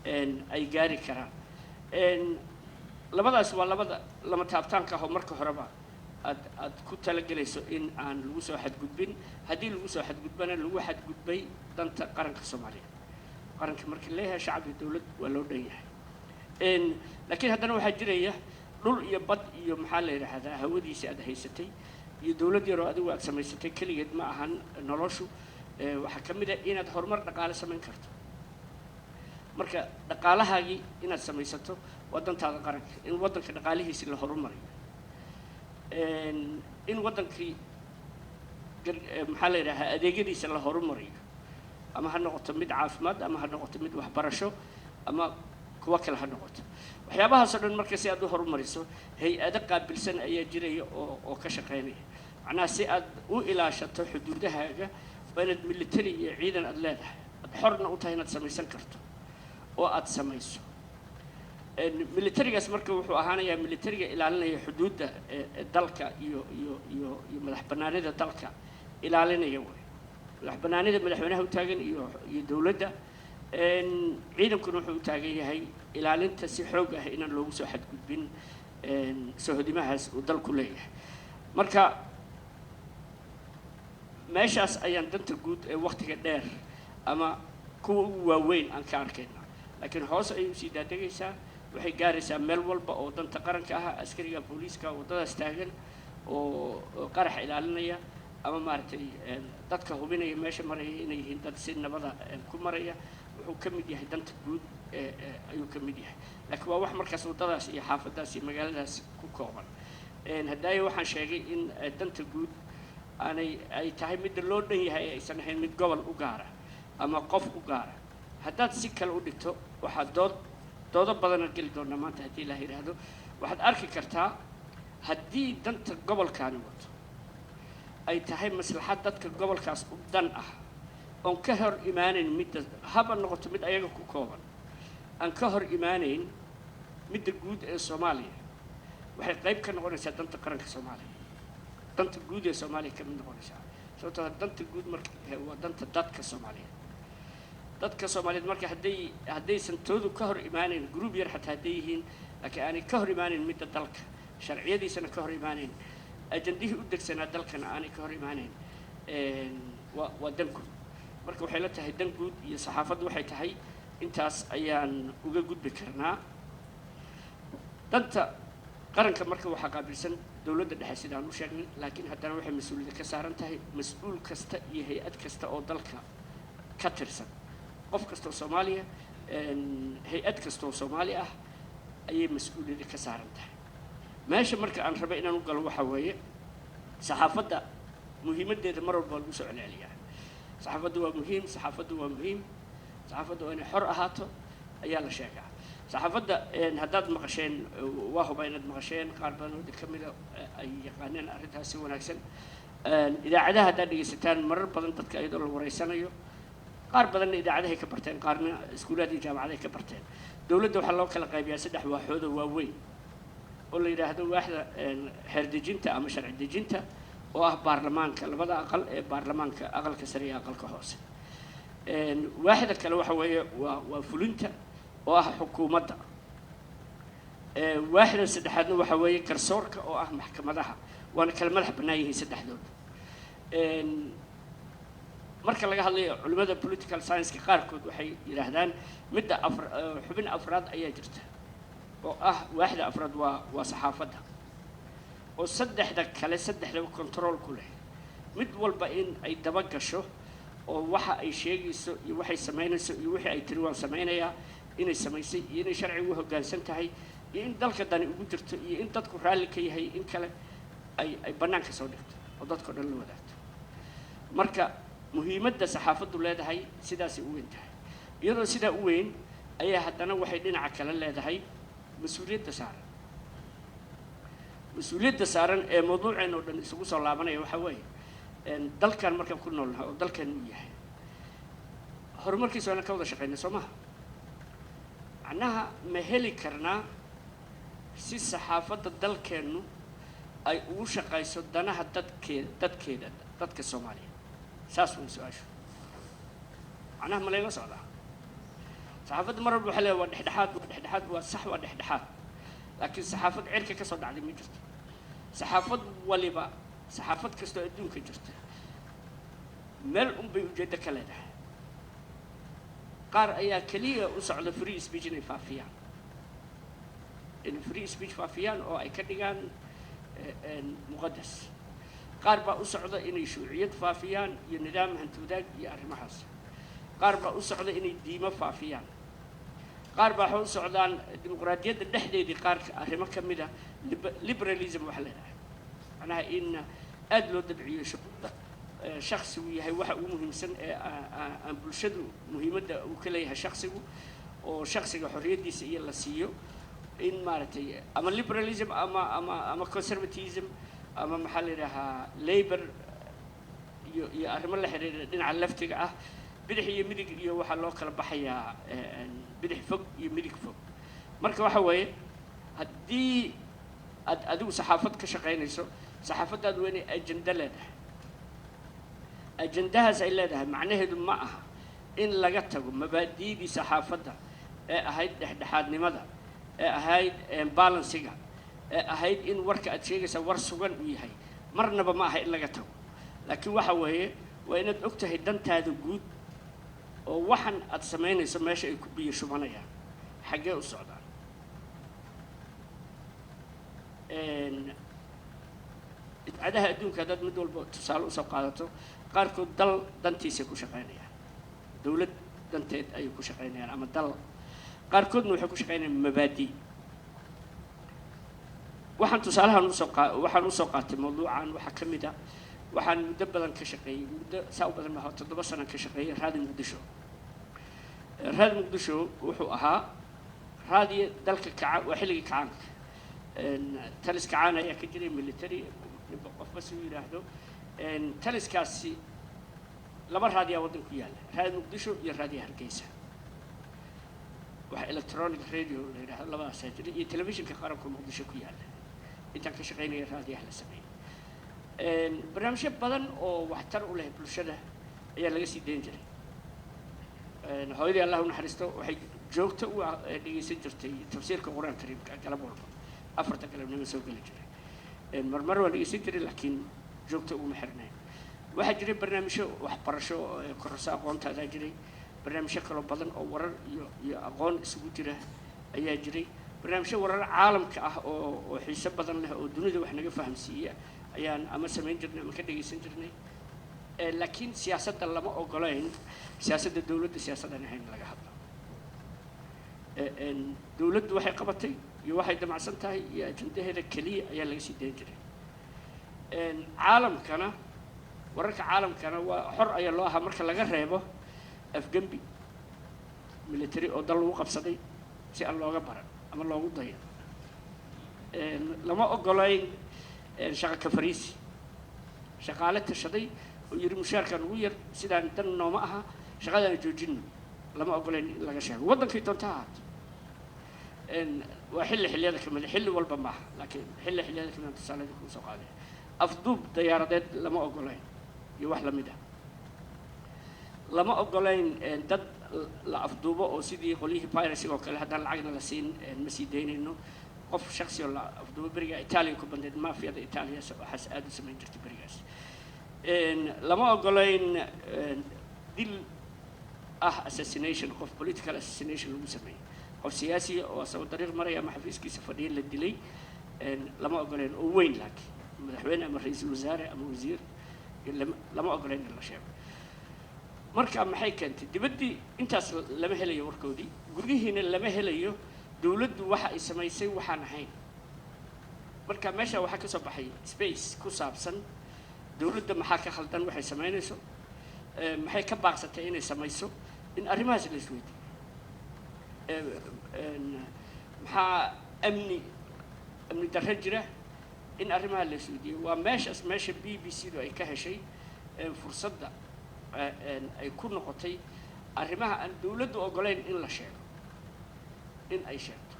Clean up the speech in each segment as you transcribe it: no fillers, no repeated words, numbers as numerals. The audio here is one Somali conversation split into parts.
ay gaari karaan. Labadaas waa labada lama taabtaanka ah oo marka horeba aad ku talagelayso in aan lagu soo xadgudbin. Haddii lagu soo xadgudbana, lagu xadgudbay danta qaranka Soomaaliya. Qaranka marka leeyahay, shacab iyo dowlad waa loo dhan yahay. Laakiin haddana waxaa jiraya dhul iyo bad iyo, maxaa la yidhaahdaa, hawadiisi aad haysatay iyo dowlad yaroo adigu aad samaysatay keligeed ma ahan noloshu. Waxaa ka mid ah inaad horumar dhaqaale samayn karto. Marka dhaqaalahaagii inaad samaysato waa dantaada qaranka, in waddanka dhaqaalihiisi la horumariyo, in waddankii maxaa la yidhaahdaa, adeegyadiisa la horumariyo, ama ha noqoto mid caafimaad, ama ha noqoto mid waxbarasho, ama kuwo kale ha noqoto. Waxyaabahaasoo dhan marka si aad u horumariso, hay-ado qaabilsan ayaa jiraya oo ka shaqeynaya. Macnaha, si aad u ilaashato xuduudahaaga, waa inaad military iyo ciidan aad leedahay, aad xorna u tahay inaad samaysan karto oo aad samayso. Militarigaas marka wuxuu ahaanayaa militariga ilaalinaya xuduudda ee dalka iyo madax bannaanida dalka ilaalinaya wey. Madax bannaanida madaxweynaha u taagan iyo dowladda. Ciidankuna wuxuu u taagan yahay ilaalinta si xoog ah inaan loogu soo xadgudbin sohodimahaas uu dalku leeyahay. Marka meeshaas ayaan danta guud ee waktiga dheer ama kuwa ugu waaweyn aan ka arkayna, laakiin hoos ayay usii daadegaysaa, waxay gaaraysaa meel walba oo danta qaranka ah. Askariga booliiska waddadaas taagan oo qarax ilaalinaya ama, maaragtay, dadka hubinaya meesha maraya inay yihiin dad si nabada ku maraya, wuxuu ka mid yahay danta guud ee ayuu ka mid yahay. Laakiin waa wax markaas waddadaas iyo xaafaddaas iyo magaaladaas ku kooban. Haddaayo waxaan sheegay in danta guud aanay ay tahay midda loo dhan yahay, aysan ahayn mid gobol u gaara ama qof u gaara. Haddaad si kale u dhigto, waxaad doodo badana geli doonaa maanta haddii la yidhaahdo. Waxaad arki kartaa haddii danta gobolkaani wato ay tahay maslaxad dadka gobolkaas u dan ah, oon ka hor imaanayn midda, haba noqoto mid ayaga ku kooban, aan ka hor imaanayn midda guud ee Soomaaliya, waxay qayb ka noqonaysaa danta qaranka Soomaaliya, danta guud ee Soomaaliya ka mid noqonaysaa. Sababtoo ah danta guud marka waa danta dadka Soomaaliyeed. Dadka Soomaaliyeed marka haddaysan toodu ka hor imaanayn, group yar xataa hadday yihiin, laakiin aanay ka hor imaanayn midda dalka, sharciyadiisana ka hor imaanayn, ajandihii u degsanaa dalkana aanay ka hor imaanayn, waa dan guud. Marka waxay la tahay dan guud iyo saxaafaddu waxay tahay intaas ayaan uga gudbi karnaa. Danta qaranka marka waxaa qaabilsan dowladda dhexe, sidaan u sheegnay, laakiin haddana waxay mas-uuliyadda ka saaran tahay mas-uul kasta iyo hay-ad kasta oo dalka ka tirsan. Qof kasta oo Soomaaliya, hay-ad kasta oo Soomaali ah ayay mas-uuliyadda ka saaran tahay. Meesha marka aan raba inaan u galo waxaa weeye saxaafadda muhiimaddeeda. Mar walba waa lagu soo celceliyaa: saxaafaddu waa muhiim, saxaafaddu waa muhiim, saxaafaddu waa inay xor ahaato ayaa la sheegaa. Saxaafadda haddaad maqasheen, waa huba inaad maqasheen, qaar badan oo ka mida ay yaqaaneen arrintaas si wanaagsan. Idaacadaha haddaad dhegaysataan, marar badan dadka iyadoo la wareysanayo, qaar badanna idaacadahay ka barteen, qaarna iskuulaad iyo jaamacadahay ka barteen. Dowladda waxaa loo kala qaybiyaa saddex waaxood oo waaweyn oo la yidhaahdo waaxda xeerdejinta ama sharci dejinta, oo ah baarlamaanka, labada aqal ee baarlamaanka, aqalka sare iyo aqalka hoose. Waaxda kale waxa weeye waa fulinta, oo ah xukuumadda. Waaxda saddexaadna waxa weeye garsoorka, oo ah maxkamadaha. Waana kala madax bannaan yihiin saddexdooda. Marka laga hadlayo, culimada political science-ka qaarkood waxay yidhaahdaan midda afar, xubin afraad ayaa jirta, oo ah waaxda afraad, waa saxaafadda, oo saddexda kale saddexdaba control ku leh, mid walba in ay daba gasho oo waxa ay sheegayso iyo waxay samaynayso iyo wixii ay tiri waan samaynayaa inay samaysay, iyo inay sharciga u hoggaansan tahay, iyo in dalka dani ugu jirto, iyo in dadku raalli ka yahay in kale, ay bannaanka soo dhigto oo dadka o dhan la wadaagto. Marka muhiimadda saxaafaddu leedahay sidaasay u weyn tahay. Iyadoo sidaa u weyn ayaa haddana waxay dhinaca kale leedahay mas-uuliyadda saaran. Mas-uuliyadda saaran ee mawduuceen oo dhan isugu soo laabanaya waxaa weeye, dalkan markaan ku noolnahay oo dalkan uu yahay, horumarkiisa waana ka wada shaqeynay, soo maha? Macnaha, ma heli karnaa si saxaafadda dalkeennu ay ugu shaqayso danaha dadkeeda, dadka Soomaaliya? Saas way su-aashu. Macnaha, ma layla socdaa? Saxaafadda mar walba waxaa leeyahay waa dhexdhexaad, waa dhexdhexaad, waa sax, waa dhexdhexaad, laakiin saxaafad cirka ka soo dhacday ma jirto. Saxaafad waliba, saxaafad kastoo adduunka jirta, meel unbay ujeeddo ka leedahay. Qaar ayaa keliya u socda free speech inay faafiyaan, inay free speech faafiyaan oo ay ka dhigaan muqadas. Qaar baa u socda inay shuuciyad faafiyaan iyo nidaam hantiwadaag iyo arrimahaas. Qaar baa u socda inay diimo faafiyaan. Qaar baa waxay u socdaan dimuqraadiyadda dhexdeedii qaar arrimo ka mid a liberalism waxa leedahay, macnaha in aada loo dabciyo shuruucda, shaksigu yahay waxa ugu muhiimsan ee aan bulshadu muhiimadda uu ka leeyahay shaksigu, oo shaksiga xorriyaddiisa iyo la siiyo in maaragtay ama liberalism ama conservatism ama maxaa la yidhahaa labor iyo arrimo la xiriira dhinaca leftiga ah, bidix iyo midig, iyo waxaa loo kala baxayaa bidix fog iyo midig fog. Marka waxa weeye, haddii aad adigu saxaafad ka shaqaynayso, saxaafaddaadu waa inay ajenda leedahay. Ajendahaas ay leedahay macnaheedu ma aha in laga tago mabaadi'dii saxaafadda ee ahayd dhexdhexaadnimada, ee ahayd balancega, ee ahayd in warka aad sheegaysaa war sugan uu yahay. Marnaba ma aha in laga tago, laakiin waxa weeye waa inaad og tahay dantaada guud oo waxan aad samaynayso meesha ay ku biyo shubanayaan, xaggee u socdaan. Idaacadaha adduunka haddaad mid walba tusaale usoo qaadato, qaarkood dal dantiisay ku shaqaynayaan, dowlad danteed ayay ku shaqaynayaan ama dal. Qaarkoodna waxay ku shaqaynayaan mabaadi'. Waxaan tusaalahan usoo qaa waxaan usoo qaatay mawduucan waxaa ka mid a, waxaan muddo badan ka shaqeeyey, muddo saa u badan maha, 7 sano ka shaqeeyey Raadi Muqdisho. Raadi Muqdisho wuxuu ahaa raadiyo dalka kaca, waa xilligii kacaanka. Talis kacaan ayaa ka jiray, military, ninba qofba si uu yidhaahdo. Taliskaasi laba raadiyaa waddan ku yaalla, Raadi Muqdisho iyo Raadiya Hargeysa, waxa electronic radio la yidhaahdo, labadaasaa jiray, iyo telefishinka qaranka Muqdisho ku yaalla. Intaan ka shaqaynaya raadiyaha la sameeyey barnaamijyo badan oo waxtar u leh bulshada ayaa laga sii dayn jiray. Hooyadii, Allah u naxariisto, waxay joogto u dhegeysan jirtay tafsiirka Qur-aan Kariimka galab walba, 4ta galabnimo soo geli jiray. Marmar waan dhegeysan jiray, laakiin joogto uguma xirnayn. Waxaa jiray barnaamijyo waxbarasho oo kororso aqoontaadaa jiray, barnaamijyo kaloo badan oo warar iyo aqoon isugu jira ayaa jiray, barnaamijyo warar caalamka ah oo xiiso badan leh oo dunida wax naga fahamsiiya ayaan ama samayn jirnay ama ka dhegeysan jirnay. Laakiin siyaasadda lama ogolayn, siyaasadda dowladda siyaasaddan ahayn in laga hadlo. Dowladdu waxay qabatay iyo waxay damacsan tahay iyo ajandaheeda keliya ayaa laga sii dayn jiray. Caalamkana, wararka caalamkana waa xor ayaa loo ahaa marka laga reebo afgembi military oo dal lagu qabsaday si aan looga baran ama loogu dayan. Lama ogolayn shaqo ka fariisi, shaqaale tashaday oo yidhi mushaarkan ugu yar, sidaan dan nooma aha, shaqadaan joojino, lama ogolayn in laga sheego waddankay doonta ha ahaato. Waa xilli xilliyada ka mid, xilli walba maaha, laakiin xilli xilliyada kamid tusaaladii kuu soo qaaday. Afduub diyaaradeed lama ogolayn iyo wax lamid ah. Lama ogolayn dad la afduubo oo sidii qolyihii piracy oo kale, haddaan lacagna la siin ma sii daynayno qof shaksi oo la afduubo. Beriga Italiya ku bandeed, maafiyada Italiya waxaas aada u samayn jirtay berigaas. Lama ogolayn dil ah assassination, qof political assassination lagu sameeyey, qof siyaasi oo asagoo dariiq maraya ama xafiiskiisa fadhiya la dilay, lama ogolayn oo weyn, laakiin madaxweyne ama ra-iisul wasaare ama wasiir lama ogolayn in la sheego. Marka maxay keentay? Dibaddii intaas lama helayo warkoodii, gudihiina lama helayo dowladdu waxa ay samaysay waxaan ahayn. Marka meesha waxaa ka soo baxay space ku saabsan dowladda maxaa ka khaldan, waxay samaynayso, maxay ka baaqsatay inay samayso, in arrimahaas la isweydiiyo. Maxaa amni darro jira, in arrimaha la isweydiiyo. Waa meeshaas meesha BBC du ay ka heshay fursadda ay ku noqotay arrimaha aan dowladdu ogolayn in la sheego in ay sheegto.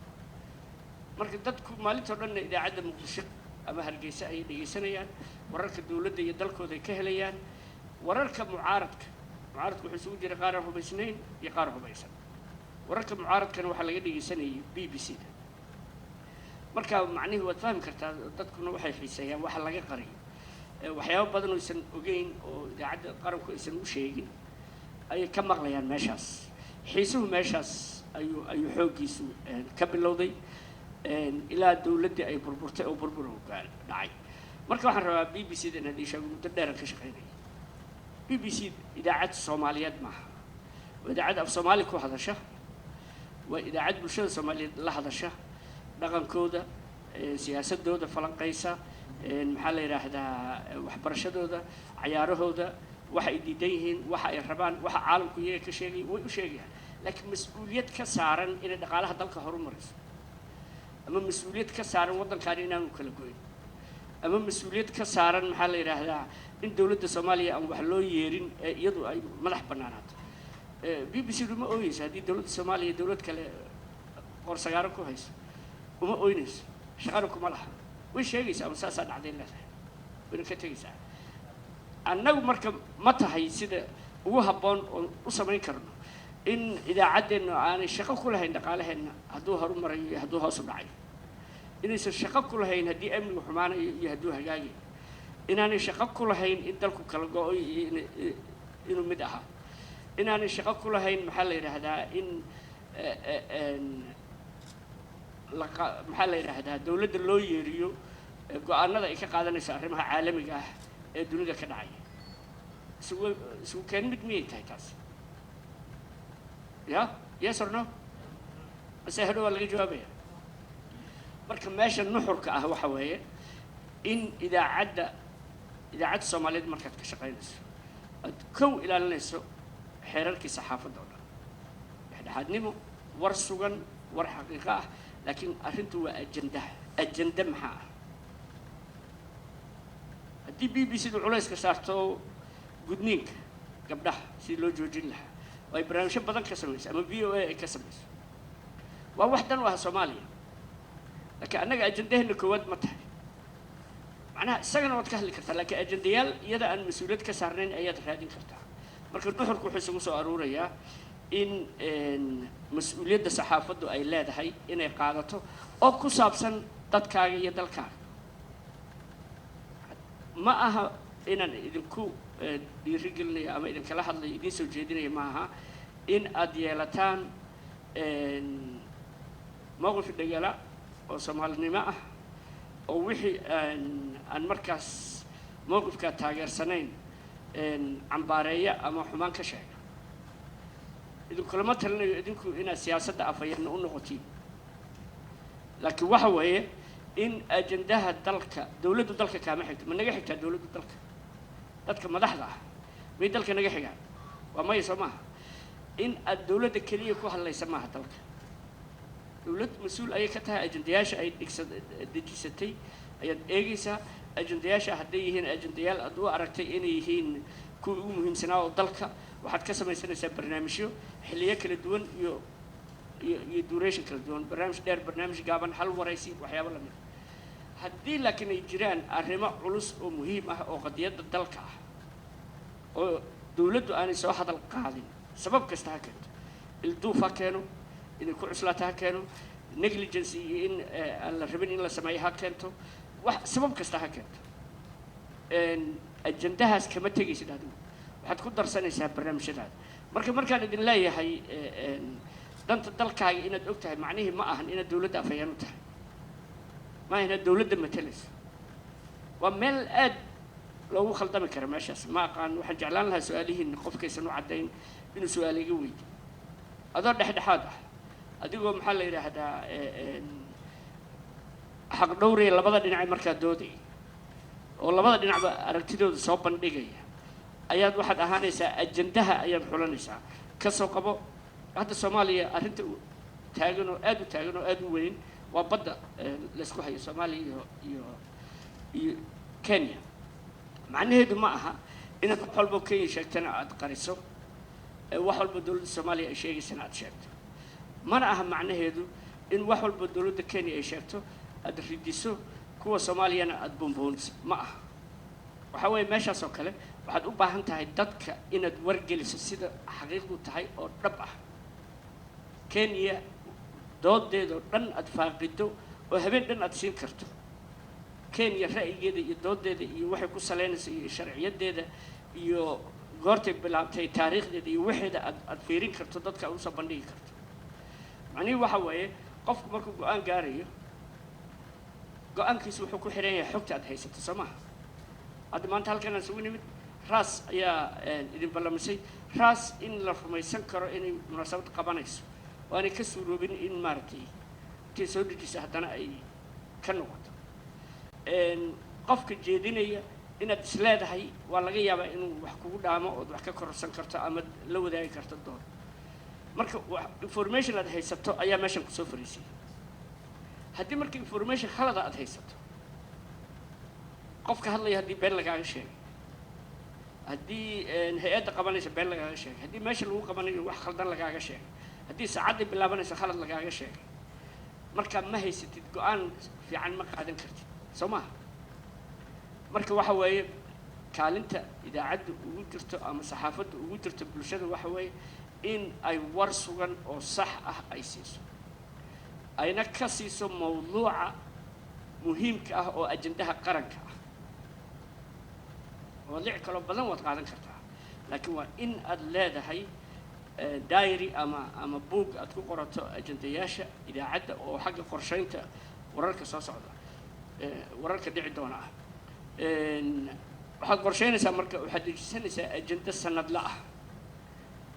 Marka dadku maalintoo dhanna idaacadda Muqdisho ama Hargeysa ayay dhegaysanayaan, wararka dowladda iyo dalkooda ay ka helayaan. Wararka mucaaradka, mucaaradku wuxuu isugu jiray qaar aan hubaysnayn iyo qaar hubaysan. Wararka mucaaradkana waxaa laga dhegeysanayay BBC da. Marka macnihii waad fahmi kartaa, dadkuna waxay xiiseeyaan waxa laga qariyo. Waxyaabo badan oo aysan ogeyn oo idaacadda qaranku aysan u sheegin ayay ka maqlayaan meeshaas. Xiisuhu meeshaas ayuu xooggiisu ka bilowday ilaa dowladdii ay burburtay oo burbur uu dhacay. Marka waxaan rabaa BBC da inaad ii sheego, muddo dheeran ka shaqaynaya BBC. Idaacad Soomaaliyeed maaha, waa idaacad af Soomaali ku hadasha, waa idaacad bulshada Soomaaliyeed la hadasha, dhaqankooda, siyaasadooda falanqaysa, maxaa la yidhaahdaa, waxbarashadooda, cayaarahooda, waxa ay diidan yihiin, waxa ay rabaan, waxa caalamku iyaga ka sheegay way u sheegayaan. Laakiin mas-uuliyad ka saaran inay dhaqaalaha dalka horumariso, ama mas-uuliyad ka saaran waddankaani inaanu kala goyn, ama mas-uuliyad ka saaran, maxaa la yidhaahdaa, in dowladda Soomaaliya aan wax loo yeerin ee iyadu ay madax bannaanaato, BBC du ma ooyeyso. Haddii dowladda Soomaaliya dowlad kale qorsagaaro ku hayso, uma ooynayso, shaqana kuma laha. Way sheegaysaa ama saasaa dhacday leedahay, wayna ka tegaysaa. Annagu marka ma tahay sida ugu habboon oon u samayn karno in idaacaddeennu aanay shaqo ku lahayn dhaqaalaheenna hadduu horumarayo iyo hadduu hoos u dhacayo, inaysan shaqo ku lahayn haddii amnigu xumaanayo iyo hadduu hagaagayo, inaanay shaqo ku lahayn in dalku kala go-o iyo inuu mid ahaa, inaanay shaqo ku lahayn, maxaa la yidhaahdaa, in maxaa la yidhaahdaa, dowladda loo yeeriyo go-aanada ay ka qaadanayso arrimaha caalamiga ah ee dunida ka dhacaya? Isugu keen mid miyay tahay taas? Ya, yes or no? Mase hadhow waa laga jawaabaya. Marka meesha nuxurka ah waxa weeye in idaacadda Soomaaliyeed markaad ka shaqaynayso aad kow ilaalinayso xeerarkii saxaafadda oo dhan: dhexdhexaadnimo, war sugan, war xaqiiqo ah. Laakiin arrintu waa ajandaha. Ajanda maxaa ah? Haddii BBC du culayska saarto gudniinka gabdhaha sidii loo joojin lahaa oo ay barnaamijyo badan ka samayso, ama VOA ay ka samayso, waa wax dan u ah Soomaaliya. Laakiin annaga ajandaheena koowaad ma tahay. Macnaha isagana waad ka hadli kartaa, laakiin ajandayaal iyada aan mas-uuliyad ka saarnayn ayaad raadin kartaa. Marka nuxurku wuxuu isugu soo aruurayaa in mas-uuliyadda saxaafaddu ay leedahay inay qaadato oo ku saabsan dadkaaga iyo dalkaaga. Ma aha inaan idinku dhiirigelinayo ama idinkala hadlayo, idiin soo jeedinayo, ma aha in aad yeelataan mowqif dhegala oo Soomaalinimo ah oo wixii aan markaas mowqifkaa taageersanayn cambaareeya ama xumaan ka sheega. Idinkulama talinayo idinku inaad siyaasadda afhayeenna u noqotiin, laakiin waxa weeye in ajandaha dalka, dowladdu dalka kaama xigto. Ma naga xigtaa dowladdu dalka? Dadka madaxda ah may dalka naga xigaan? Waa maya, soo maaha? In aad dowladda keliya ku hadlaysa maaha. Dalka dowlad mas-uul ayay ka tahay. Ajandayaasha ay dhigsa dejisatay ayaad eegaysaa. Ajandayaasha hadday yihiin ajandayaal aad u aragtay inay yihiin kuwii ugu muhiimsanaa oo dalka, waxaad ka samaysanaysaa barnaamijyo xilliyo kala duwan iyo duration kala duwan, barnaamij dheer, barnaamij gaaban, hal waraysi, waxyaabo lamid. Haddii laakiin ay jiraan arrimo culus oo muhiim ah oo qadiyadda dalka ah oo dowladdu aanay soo hadal qaadin, sabab kasta ha keento, ilduuf ha keeno, inay ku cuslaato ha keeno, negligence iyo in aan la rabin in la sameeyo ha keento, wax sabab kasta ha keento, ajandahaas kama tegaysid adigu, waxaad ku darsanaysaa barnaamijyadaada. Marka markaan idin leeyahay danta dalkaaga inaad og tahay, macnihii ma ahan inaad dowladda afhayeen u tahay, ma aha inaad dowladda matalayso. Waa meel aad loogu khaldami kara meeshaas. Ma aqaan, waxaan jeclaan lahaa su-aalihiin qofkaysan u caddayn inuu su-aal iga weydiyo. Adoo dhexdhexaad ah, adigoo, maxaa la yidhaahdaa, xaq dhowraya labada dhinac markaa doodaya oo labada dhinacba aragtidooda soo bandhigaya, ayaad waxaad ahaanaysaa ajandaha ayaad xulanaysaa. Ka soo qabo hadda Soomaaliya arrinta taagan oo aad u taagan oo aad u weyn waa badda laysku hayo Soomaaliya iyo Kenya. Macnaheedu ma aha inaad wax walbo Kenya sheegtana aada qariso, wax walba dowladda Soomaaliya ay sheegaysana aada sheegto. Mana aha macnaheedu in wax walba dowladda Kenya ay sheegto aada ridiso, kuwa Soomaaliyana aada buunbuuniso. Ma aha. Waxaa weeye meeshaas oo kale waxaad u baahan tahay dadka inaad wargeliso sida xaqiiqdu tahay oo dhab ah. Kenya doodeedoo dhan aad faaqido oo habeen dhan aad siin karto, Kenya ra'yigeeda iyo doodeeda iyo waxay ku saleynaysa iyo sharciyadeeda iyo goortay bilaabtay, taariikhdeeda iyo waxeeda aad fiirin karto, dadka aad usoo bandhigi karto. Macnihii waxa weeye, qofku markuu go-aan gaarayo, go-aankiisu wuxuu ku xiran yahay xogta aad haysato, soo maha? Hadda maanta halkan aan isugu nimid, RAS ayaa idin ballamisay. RAS in la rumaysan karo inay munaasabad qabanayso oo aanay ka suuroobin in maaragtay intay soo dejisa haddana ay ka noqoto. Qofka jeedinaya inaad is leedahay waa laga yaabaa inuu wax kugu dhaamo ood wax ka kororsan karto ama la wadaagi karto dood. Marka information aad haysato ayaa meeshan kusoo fariisay. Haddii marka information khalada aad haysato, qofka hadlaya haddii been lagaaga sheegay, haddii hay-adda qabanaysa been lagaaga sheegay, haddii meesha lagu qabanayo wax khaldan lagaaga sheegay, haddii saacaddii bilaabanaysa khalad lagaaga sheegay, marka ma haysatid go-aan fiican, ma qaadan kartid, soo maha? Marka waxa weeye, kaalinta idaacadda ugu jirto ama saxaafadda ugu jirto bulshada waxa weeye in ay war sugan oo sax ah ay siiso, ayna ka siiso mawduuca muhiimka ah oo ajandaha qaranka ah. Mawaadiic kaloo badan waad qaadan kartaa, laakiin waa in aad leedahay diary ama buug aad ku qorato ajandayaasha idaacadda oo xagga qorsheynta wararka soo socda, wararka dhici doona ah. Waxaad qorsheynaysaa, marka waxaad dejisanaysaa ajenda sanadla ah,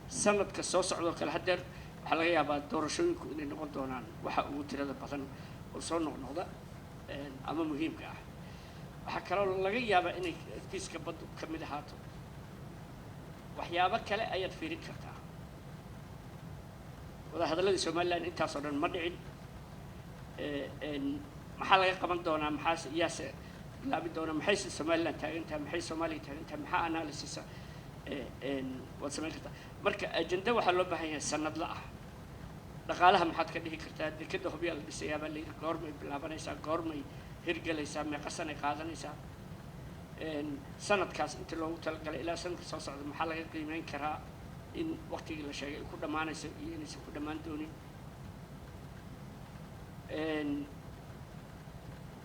sanadka soo socdoo kale. Haddeer waxaa laga yaabaa doorashooyinku inay noqon doonaan waxa ugu tirada badan oo soo noqnoqda ama muhiimka ah. Waxaa kaloo laga yaabaa inay kiiska baddu ka mid ahaato. Waxyaabo kale ayaad fiirin kartaa. Wadahadalladii Somaliland intaasoo dhan ma dhicin. Maxaa laga qaban doonaa? Maxaase yaase bilaabi doonaa? Maxayse Somaliland taagan tahay? Maxay Soomaaliya taagan tahay? Maxaa analysisa waad samayn kartaa. Marka ajenda waxaa loo baahan yahay sanadla ah. Dhaqaalaha maxaad ka dhihi kartaa? Dekeda Hobyaa la dhisayaa baa layidhi. Goormay bilaabanaysaa? Goormay hirgelaysaa? Meeqa sanay qaadanaysaa? Sanadkaas inta loogu talagalay ilaa sanadka soo socda maxaa laga qiimeyn karaa in waqtigii la sheegay ay ku dhammaanayso iyo inaysan ku dhammaan doonin?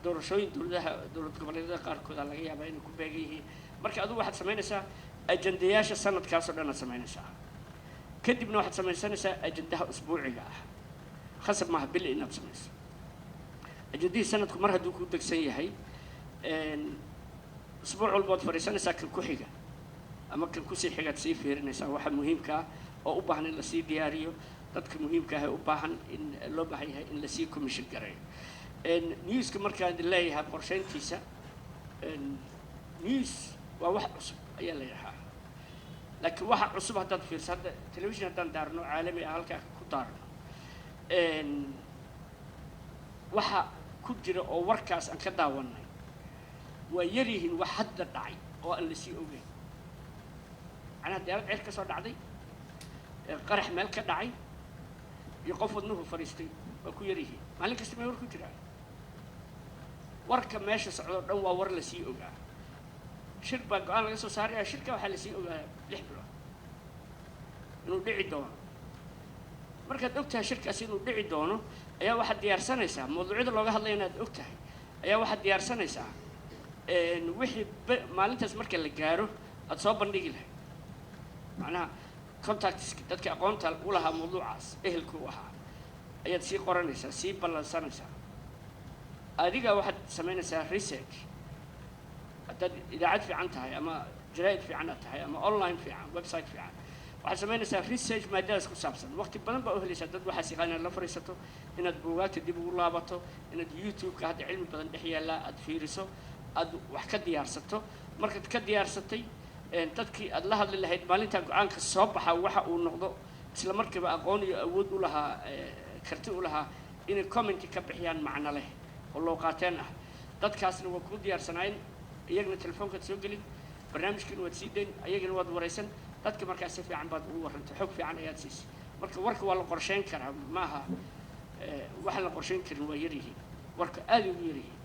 Doorashooyin dowladaha, dowlad goboleedyada qaarkooda laga yaabaa inay ku beegan yihiin. Marka adigu waxaad samaynaysaa ajandayaasha sanadkaas oo dhan aad samaynaysaa. Kadibna waxaad samaysanaysaa ajandaha usbuuciga ah. Khasab maaha bil inaad samayso. Ajandihii sanadku mar hadduu ku degsan yahay, usbuuc walba waad fadhiisanaysaa, kan ku xiga ama kan kusii xigaad sii fiirinaysaa waxa muhiimka ah oo u baahan in lasii diyaariyo, dadka muhiimka ah ee u baahan in loo baahan yahay in lasii commission gareeyo newska. Markaan leeyahay qorsheyntiisa, news waa wax cusub ayaa la yidhahaa, laakiin waxa cusub haddaad fiirso, hadda television haddaan daarno caalami ah, halkaa ku daarno, waxa ku jira oo warkaas aan ka daawanay waa yar yihiin. Wax hadda dhacay oo aan lasii ogeyn, macnaha diyaarad ceer ka soo dhacday, qarax meel ka dhacay iyo qof wadnuhu fadhiistay waa ku yar yihiin. Maalin kasta may war ku jiraan? Warka meesha socdoo dhan waa war lasii ogaa. Shir baa go-aan laga soo saaraya. Shirka waxaa lasii ogaa 6 bilood inuu dhici doono. Markaad og tahay shirkaasi inuu dhici doono, ayaa waxaad diyaarsanaysaa mawduucyada looga hadlaya. Inaad og tahay ayaa waxaad diyaarsanaysaa wixii maalintaas marka la gaaro aada soo bandhigi lahayd, macnaha contactska dadka aqoonta u lahaa mawduucaas, ehelka u ahaa, ayaad sii qoranaysaa, sii ballansanaysaa. Adiga waxaad samaynaysaa research. Haddaad idaacad fiican tahay ama jaraa'id fiican aad tahay ama online fiican, website fiican, waxaad samaynaysaa research maadadaas ku saabsan. Waqti badan baa u helaysaa dad waxaas yaqaan inaad la fadhiisato, inaad buugaagta dib ugu laabato, inaad YouTube-ka hadda cilmi badan dhex yaallaa aad fiiriso, aad wax ka diyaarsato. Markaad ka diyaarsatay, dadkii aad la hadli lahayd maalintaa go-aanka soo baxa waxa uu noqdo, isla markiiba aqoon iyo awood u lahaa, karti u lahaa inay commenti ka bixiyaan macno leh oo loo qaateen ah, dadkaasna waa kuu diyaarsanaayeen. Iyagana telefoonkaad soo gelin, barnaamijkiina waad sii dayn, ayagana waad waraysan dadka. Markaas si fiican baad ugu warrantay, xog fiican ayaad siisay. Marka warka waa la qorsheyn karaa. Maaha waxaan la qorsheyn karin, waa yar yihiin. Warka aad ugu yar yihiin.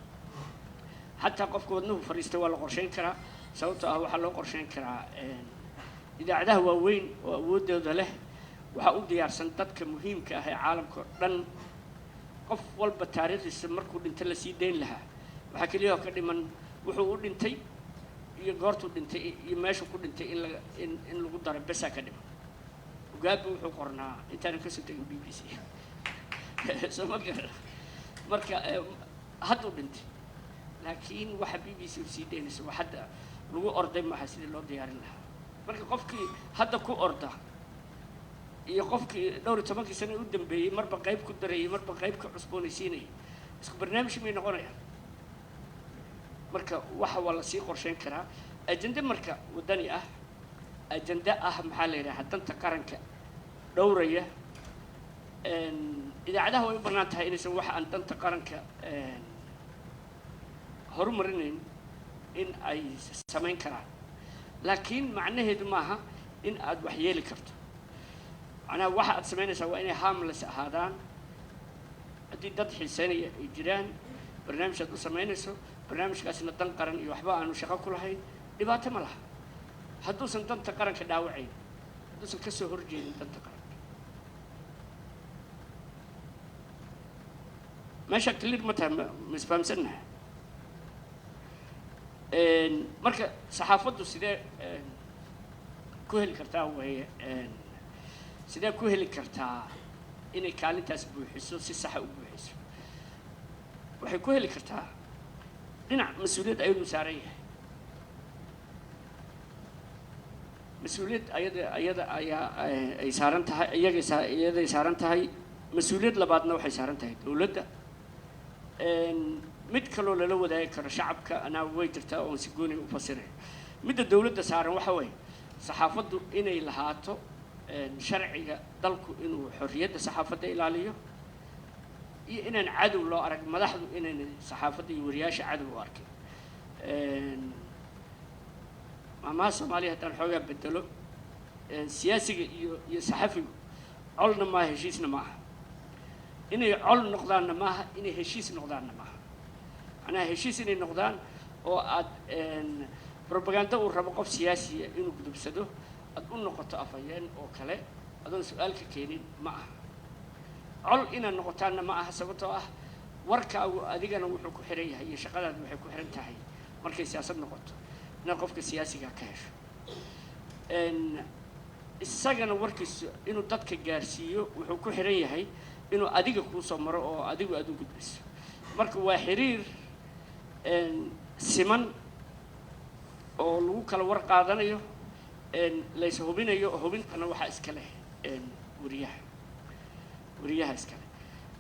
Xataa qofka wadnuhu fadhiista waa la qorsheyn karaa. Sababtoo ah waxaa loo qorsheyn karaa, idaacadaha waaweyn oo awooddooda leh Waxaa u diyaarsan dadka muhiimka ah ee caalamka oo dhan. Qof walba taariikhdiisa markuu dhinta la sii dayn lahaa, waxaa keliya oo ka dhiman wuxuu u dhintay iyo goortuu dhintay iyo meeshuu ku dhintay in laga in lagu daro besaa ka dhiman. Mugabe wuxuu qornaa intaanan kasoo tegin BBC, soo ma garan? Marka hadduu dhintay, laakiin waxa BBC u sii daynaysa waa hadda lagu orday maaha sidii loo diyaarin lahaa. Marka qofkii hadda ku orda iyo qofkii dhowr iyo tobankii sano u dambeeyey marba qayb ku darayay, marba qayb ka cusboonaysiinayay, isku barnaamij may noqonayaan. Marka waxa waa lasii qorsheyn karaa ajende marka waddani ah, ajende ah, maxaa la yidhaha, danta qaranka dhowraya. Idaacadaha way u bannaan tahay inaysan waxa aan danta qaranka horumarinayn in ay samayn karaan, laakiin macnaheedu maaha in aad wax yeeli karto. Macnaha waxa aad samaynaysaa waa inay harmless ahaadaan. Haddii dad xiiseynaya ay jiraan, barnaamij aad u samaynayso, barnaamijkaasina dan qaran iyo waxba aanu shaqo ku lahayn, dhibaato ma laha hadduusan danta qaranka dhaawacayn, hadduusan ka soo horjeedin danta qaranka. Meesha clear ma tahay? Ma isfahamsannahay? Marka saxaafaddu sidee ku heli kartaa waye, sidee ku heli kartaa inay kaalintaas buuxiso, si saxa u buuxiso? Waxay ku heli kartaa dhinac mas-uuliyad ayadu saaran yahay. Mas-uuliyad ayada ayaa ay saaran tahay, iyagay iyaday saaran tahay. Mas-uuliyad labaadna waxay saaran tahay dowladda. Mid kaloo lala wadaagi karo shacabka anaa way jirtaa oon si gooni u fasirayo. Midda dowladda saaran waxa weeye saxaafaddu inay lahaato sharciga dalku inuu xorriyadda saxaafadda ilaaliyo iyo inaan cadow loo arag, madaxdu inayna saxaafadda iyo wariyaasha cadow u arkin. Maamaha Soomaaliya haddaan xoogaa bedelo, siyaasiga iyo saxafigu colna maaha, heshiisna ma aha. Inay col noqdaanna maaha, inay heshiis noqdaanna maaha. Macnaha heshiis inay noqdaan oo aad propaganda uu rabo qof siyaasiya inuu gudubsado aad u noqoto afhayeen oo kale adoon su-aal ka keenin ma aha. Col inaad noqotaanna ma aha, sababtoo ah warkaagu adigana wuxuu ku xiran yahay iyo shaqadaadu waxay ku xiran tahay markay siyaasad noqoto inaad qofka siyaasiga ka hesho. Isagana warkiisu inuu dadka gaarsiiyo wuxuu ku xiran yahay inuu adiga kuu soo maro oo adigu aad u gudbiso. Marka waa xiriir siman oo lagu kala war qaadanayo, lays hubinayo. Hubintana waxaa iska leh wariyaha, wariyaha iska leh.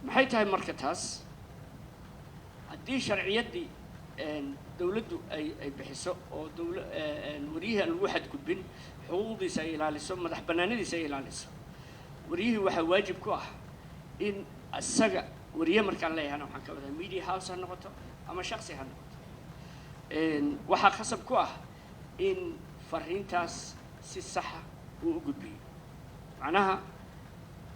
Maxay tahay marka taas? Haddii sharciyaddii dowladdu ay bixiso oo dowla wariyihii aan lagu xadgudbin, xuquuqdiisa ay ilaaliso, madax bannaanadiisa ay ilaaliso, wariyihii waxaa waajib ku ah in isaga wariye markaan leeyahana waxaan ka wadaa media house ha noqoto ama shaksi ha noqoto, waxaa khasab ku ah in fariintaas si saxa uu u gudbiyo. Macnaha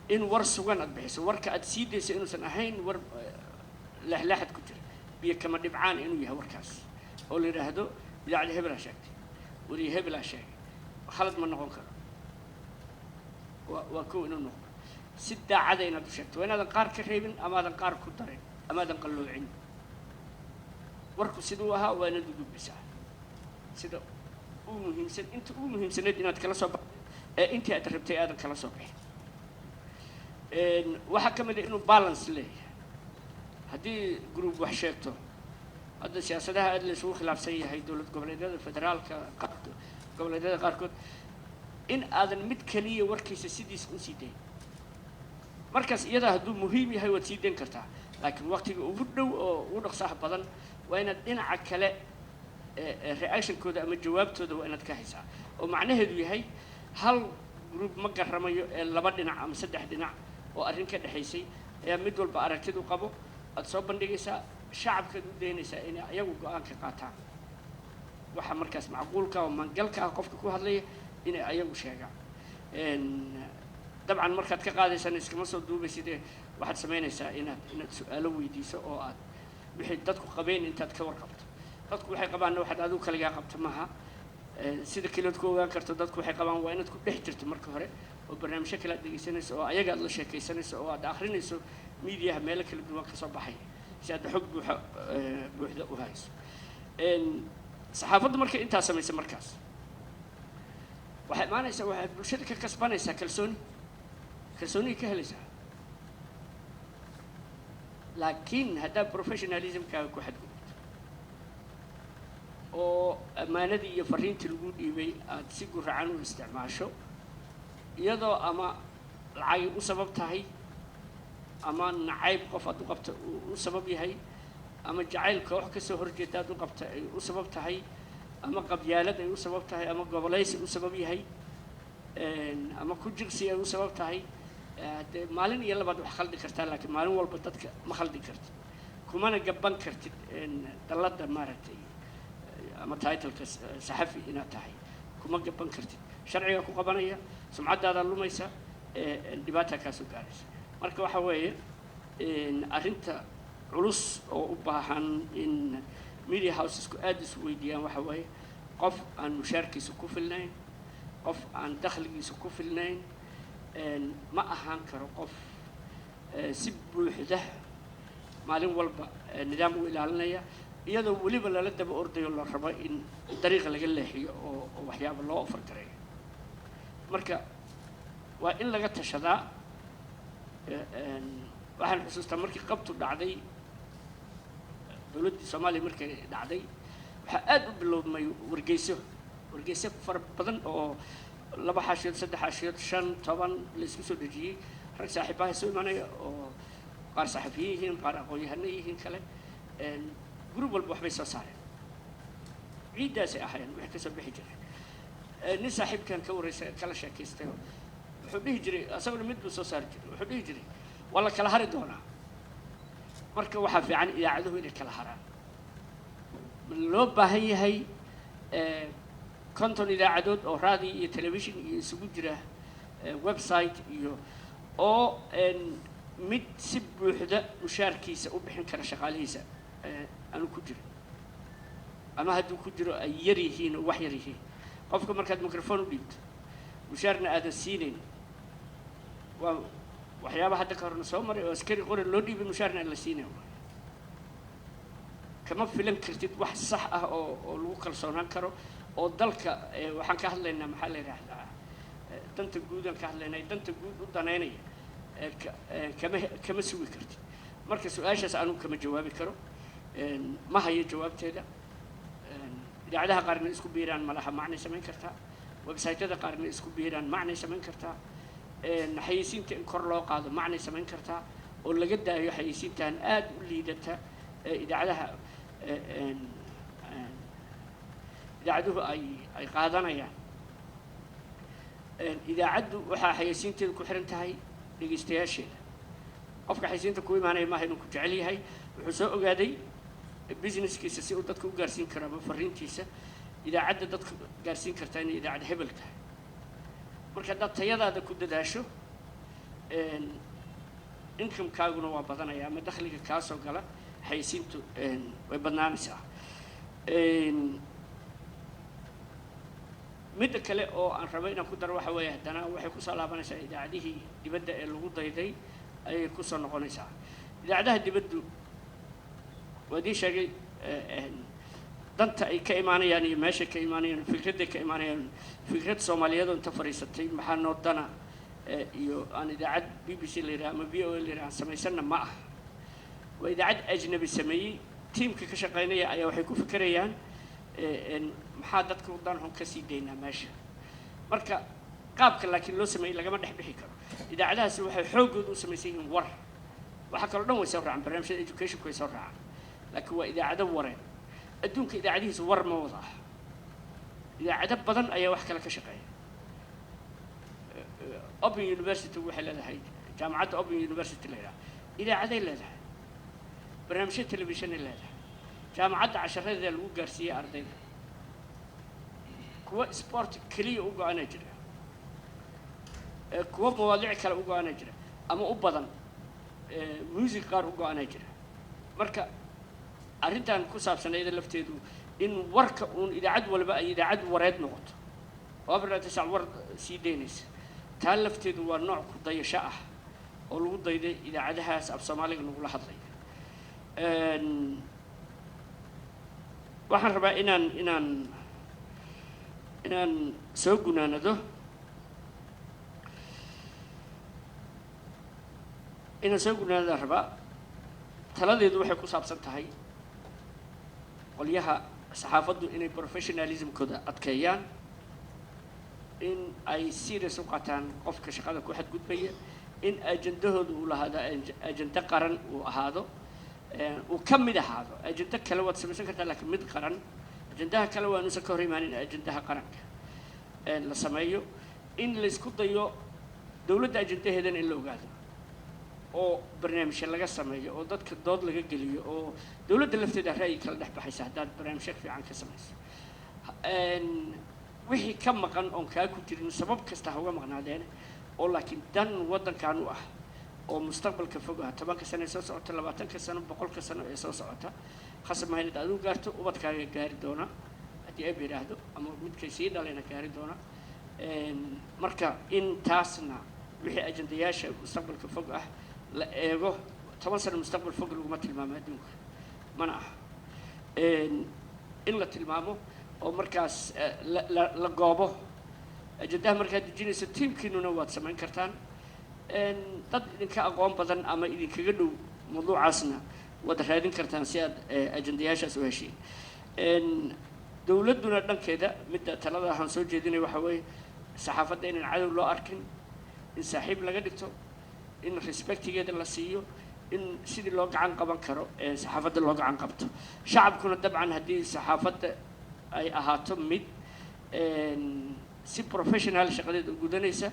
in war sugan aad bixiso, warka aad sii dayso inuusan ahayn war leexleexad ku jira, biyo kama dhibcaan inuu yahay warkaas oo la yidhaahdo idaacada hebelaa sheegtay, wariye hebelaa sheegay, khalad ma noqon karo. Waa kow inuu noqdo si daacada inaad u sheegto, waa inaadan qaar ka reebin amaadan qaar ku darin amaadan qalloocin. Warku siduu ahaa waa inaad u gudbisaa sida ugu muhiimsan, inta ugu muhiimsaneed inaad kala soo baxdo ee intii aad rabtay aadan kala soo bixin. Waxaa ka mid a inuu balance leeyahay. Haddii group wax sheegto, hadda siyaasadaha aad la isugu khilaafsan yahay, dowlad goboleedyada federaalka, goboleedyada qaarkood, in aadan mid keliya warkiisa sidiisa usii dayn. Markaas iyadaa hadduu muhiim yahay waad sii dayn kartaa, laakiin waqtiga ugu dhow oo ugu dhaqsaha badan waa inaad dhinaca kale reactionkooda ama jawaabtooda waa inaad ka haysaa, oo macnaheedu yahay hal group ma garamayo ee laba dhinac ama saddex dhinac oo arrin ka dhexaysay ayaa mid walba aragtidu qabo aad soo bandhigaysaa, shacabkaad u daynaysaa inay ayagu go-aan ka qaataan waxa markaas macquulka oo maangalka ah qofka ku hadlaya inay ayagu sheegaan. Dabcan markaad ka qaadaysana iskama soo duubaysidee, waxaad samaynaysaa inaad su-aalo weydiiso oo aad wixii dadku qabeen intaad ka warqabto. Dadku waxay qabaanna waxaad adigu kaligaa qabto maaha. Sida keliyaad ku ogaan karto dadku waxay qabaan waa inaad ku dhex jirto marka hore Oo barnaamijyo kale aad dhegeysanayso, oo ayaga aad la sheekaysanayso, oo aad akhrinayso miidiyaha meelo kala duwan ka soo baxaya, si aad xog buuxa buuxda u hayso. Saxaafaddu markay intaa samaysa, markaas waxay imaanaysaa, waxay bulshada ka kasbanaysaa kalsooni, kalsooniyay ka helaysaa. Laakiin haddaa professionalismkaaga ku xadgudubto oo ammaanadii iyo fariintii lagu dhiibay aada si guracan u isticmaasho, iyadoo ama lacagay u sabab tahay, ama nacayb qof aad u qabta u sabab yahay, ama jacayl koox ka soo horjeeda aad u qabta ay u sabab tahay, ama qabyaalad ay u sabab tahay, ama gobolaysi u sabab yahay, ama ku jiqsi ay u sabab tahay, dee maalin iyo labaad wax khaldi kartaa, laakiin maalin walba dadka ma khaldi kartid, kumana gaban kartid dalladda maaragtay ama titleka saxafi inaad tahay kuma gaban kartid. Sharciga ku qabanaya, sumcaddaada lumaysa, dhibaata kaasoo gaaraysa. Marka waxa weeye arrinta culus oo u baahan in media housesku aada isu weydiiyaan waxa weeye: qof aan mushaarkiisa ku filnayn, qof aan dakhligiisa ku filnayn, ma ahaan karo qof si buuxda maalin walba nidaam u ilaalinaya, iyadoo weliba lala daba ordayo, la rabo in dariiqa laga leexiyo oo waxyaaba loo offer gareeyo. Marka waa in laga tashadaa. Waxaan xusuustaa markii qabtu dhacday, dowladdii Soomaaliya markay dhacday, waxaa aada u bilowmay wargeyso, wargeyso fara badan oo laba xaashiyood, saddex xaashiyood, 5, 10 la isku soo dejiyey. Rag saaxiibaha soo imanaya oo qaar saxafiyin yihiin, qaar aqoon-yahano yihiin kale, group walba waxbay soo saareen. Ciiddaasay ahaayeen waxay kasoo bixi jireen. Nin saaxiibkan ka wareysa, kala sheekaystay, wuxuu dhihi jiray, asaguna mid buu soo saari jiray, wuxuu dhihi jiray: "Waa la kala hari doonaa." Marka waxaa fiican idaacaduhu inay kala haraan. Loo baahan yahay 50 idaacadood oo raadiyo iyo television iyo isugu jira, website iyo oo mid si buuxda mushaarkiisa u bixin kara shaqaalihiisa aanu ku jirin, ama hadduu ku jiro ay yar yihiin oo wax yar yihiin. Qofka markaad microphone u dhiibto, mushaarna aadan siinayn, waa waxyaaba hadda ka horna soo maray oo askari qori loo dhiibay, mushaarna aan la siinayn, kama filan kartid wax sax ah oo lagu kalsoonaan karo oo dalka. Waxaan ka hadlaynaa, maxaa la yidhaahdaa, danta guudaan ka hadlaynaa, danta guud u danaynaya kama sugi kartid. Marka su-aashaas anugu kama jawaabi karo, ma hayo jawaabteeda. Idaacadaha qaarna isku biiraan malaha macnay samayn kartaa, website-yada qaarna isku biiraan macnay samayn kartaa, xayeysiinta in kor loo qaado macnay samayn kartaa, oo laga daayo xayeysiintan aada u liidata ee idaacadaha idaacaduhu ay qaadanayaan. Idaacaddu waxaa xayeysiinteedu ku xiran tahay dhegeystayaasheeda. Qofka xayeysiinta ku imaanaya maaha inuu ku jecel yahay, wuxuu soo ogaaday businesskiisa si uu dadka u gaarsiin karo ama fariintiisa idaacadda dadka gaarsiin kartaa inay idaacad hebel tahay. Marka haddaad tayadaada ku dadaasho, income-kaaguna waa badanaya ama dakhliga kaa soo gala xayeysiintu way badnaanaysaa. Midda kale oo aan rabo inaan ku daro waxa weeye, haddana waxay kusoo laabanaysaa idaacadihii dibadda ee lagu dayday ayay kusoo noqonaysaa. Idaacadaha dibaddu waa idiin sheegay danta ay ka imaanayaan iyo meeshay ka imaanayaan, fikradday ka imaanayaan. Fikrad Soomaaliyeed oo inta fadhiisatay maxaa noo dana iyo aan idaacad BBC la yidhaha ama VOA la yidhaha aan samaysanna ma aha. Waa idaacad ajnabi sameeyey. Tiimka ka shaqaynaya ayaa waxay ku fikirayaan maxaa dadka u dan xun kasii daynaa meesha. Marka qaabka laakiin loo sameeyey lagama dhex bixi karo. Idaacadahaasi waxay xooggooda u samaysan yihiin war. Waxa kaloo dhan way soo raacaan, barnaamijyada educationku way soo raacaan, laakiin waa idaacado wareed. Adduunka idaacadihiisu war ma wada ah, idaacado badan ayaa wax kale ka shaqeeya. Open University waxay leedahay, jaamacadda Open University la yidhaha, idaacaday leedahay, barnaamijyo telefishanay leedahay, jaamacadda casharadeeda lagu gaarsiiyey ardayda, kuwa sport keliya u go-ana jira, kuwa mawaadiic kale u go-ana jira, ama u badan music qaar u go-ana jira. Marka arrintan ku saabsan iyada lafteedu in warka uun idaacad walba ay idaacad wareed noqoto oo 24 saac war sii daynaysa. Taa lafteedu waa nooc ku dayasho ah oo lagu dayday idaacadahaas af Soomaaliga lagula hadlaya. Waxaan rabaa inaan soo gunaanado, inaan soo gunaanadaan rabaa. Taladeedu waxay ku saabsan tahay qolyaha saxaafaddu inay professionalismkooda adkeeyaan, in ay serious u qaataan qofka shaqada ku xadgudbaya, in ajendahooda uu lahaado ajende qaran uu ahaado, uu ka mid ahaado. Ajende kale waad samaysan kartaa, laakiin mid qaran, ajendaha kale waa inuusan ka hor imaanin ajendaha qaranka la sameeyo. In laysku dayo dowladda ajendaheedana in la ogaado oo barnaamijyo laga sameeyo oo dadka dood laga geliyo, oo dowladda lafteeda ra'yi kala dhex baxaysa haddaad barnaamijyo fiican ka samayso. Wixii ka maqan oon kaa ku jirin, sabab kasta ha uga maqnaadeen, oo laakiin dan waddankan u ah oo mustaqbalka fog ah, 10-ka sano ee soo socota, 20-ka sano, 100-ka sano ee soo socota, khasab maaha inaad adigu gaarto, ubadkaaga gaari doona haddii Eebe yidhaahdo, ama midkay sii dhalayna gaari doona. Marka in taasna wixii ajendayaasha mustaqbalka fog ah la eego. 10 sano mustaqbal fog laguma tilmaamo adduunka, mana aha in la tilmaamo oo markaas la goobo ajendaha markaad dejinayso. Tiimkiinuna waad samayn kartaan, dad idinka aqoon badan ama idinkaga dhow mawduucaasna waad raadin kartaan si aad ajendayaashaas u heshiin. Dowladduna dhankeeda, midda talada waxaan soo jeedinaya waxaa weeye saxaafadda inaan cadow loo arkin, in saaxiib laga dhigto, in respectigeeda la siiyo, in sidii loo gacan qaban karo saxaafadda loo gacan qabto. Shacabkuna dabcan haddii saxaafadda ay ahaato mid si professional shaqadeeda u gudanaysa,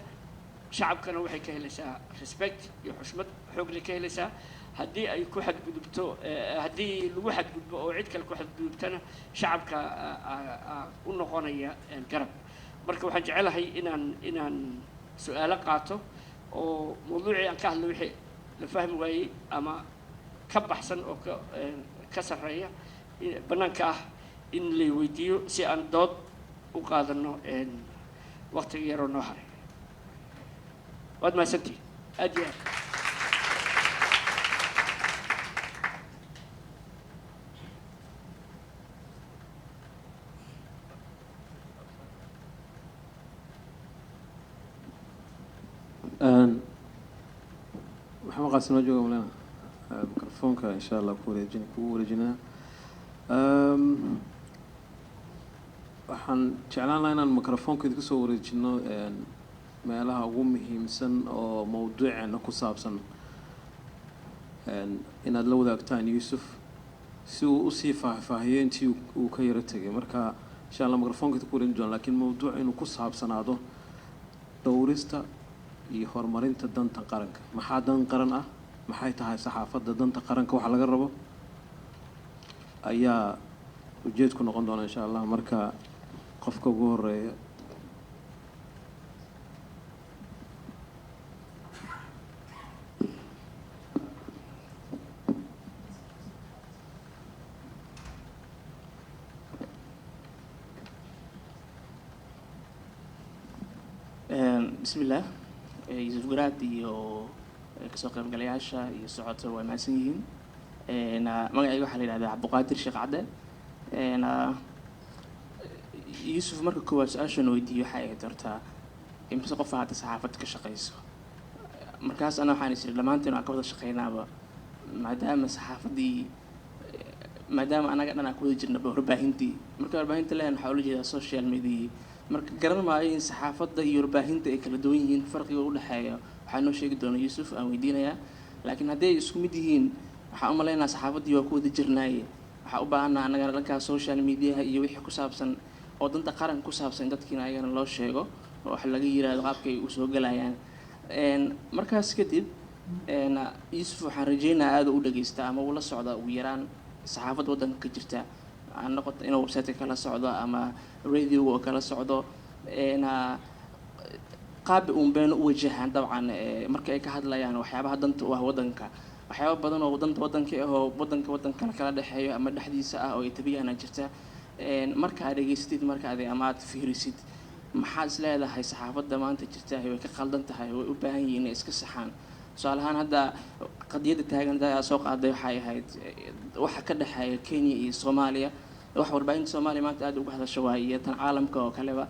shacabkana waxay ka helaysaa respect iyo xushmad xoogle ka helaysaa. Haddii ay ku xadgudubto, haddii lagu xadgudbo oo cid kale ku xadgudubtana, shacabka u noqonaya garab. Marka waxaan jecelahay inaan su-aalo qaato oo mawduucii aan ka hadlay wixii la fahmi waayey ama ka baxsan oo ka sarreeya bannaanka ah in lay weydiiyo si aan dood u qaadano waqtiga yaroo noo haray. Waad mahadsantihin aad iyo aad. Maxamed Qaasim noo jooga malena mikrofoonka, insha Allah ku wareejin, kugu wareejinaa. Waxaan jeclaan lahaa inaan mikrofoonka idinku soo wareejino meelaha ugu muhiimsan oo mawduuceena ku saabsan inaad la wadaagtaan Yuusuf si uu usii faahfaahiyo intii uu ka yaro tegay. Marka insha Allah mikrofoonka idinku wareejin doona, laakiin mawduuc inuu ku saabsanaado dhowrista iyo horumarinta danta qaranka. Maxaa dan qaran ah? Maxay tahay saxaafadda danta qaranka? Waxa laga rabo ayaa ujeedku noqon doona insha Allah. Marka qofka ugu horeeya. Bismillaah. Yuusuf Garaad iyo kasoo qaybgalayaasha iyo socota waa mahadsan yihiin. Magacayga waxaa la yidhahdaa Cabduqaadir Sheekh Cadde. Yuusuf, marka koowaad su-aashan weydiiyo waxay ahayd horta imise qofa hadda saxaafadda ka shaqeyso. Markaas ana waxaan is iri dhammaanteen waan ka wada shaqeynaaba, maadaama saxaafaddii, maadaama anaga dhan aan ku wada jirnaba warbaahintii. Marka warbaahinta lehen waxaa ula jeedaa social media. Marka garan maayo in saxaafadda iyo warbaahinta ay kala duwan yihiin, farqiga u dhexeeya waxaa noo sheegi doona Yuusuf aan weydiinayaa. Laakiin haddii ay isku mid yihiin, waxaan u maleynayaa saxaafaddii waa ku wada jirnaaye, waxaa u baahanaa annagana dhankaas social mediaha iyo wixii ku saabsan oo danta qaranka ku saabsan in dadkiina ayagana loo sheego oo wax laga yiraahdo qaabka ay usoo galayaan. Markaas kadib Yuusuf waxaan rajeynayaa aada u dhageysta ama uu la socda ugu yaraan saxaafadda waddanka ka jirta, ha noqoto inuu website-ka kala socdo ama radioga oo kala socdo. Qaab uun beena u wajahaan dabcan marka ay ka hadlayaan waxyaabaha danta u ah waddanka, waxyaaba badan oo danta waddanka ah oo waddanka waddan kale kala dhexeeyo ama dhexdiisa ah oo ay tabiyaana jirta. Marka aad dhegeysatid, marka aad ama aad fiirisid, Maxaad is leedahay saxaafadda maanta jirta way ka qaldan tahay, way u baahan yihiin inay iska saxaan? Tusaale ahaan, hadda qadiyadda taagan daa soo qaaday waxay ahayd waxa ka dhexeeya Kenya iyo Soomaaliya. Wax warbaahinta Soomaaliya maanta aada uga hadasho waay, iyo tan caalamka oo kaleba.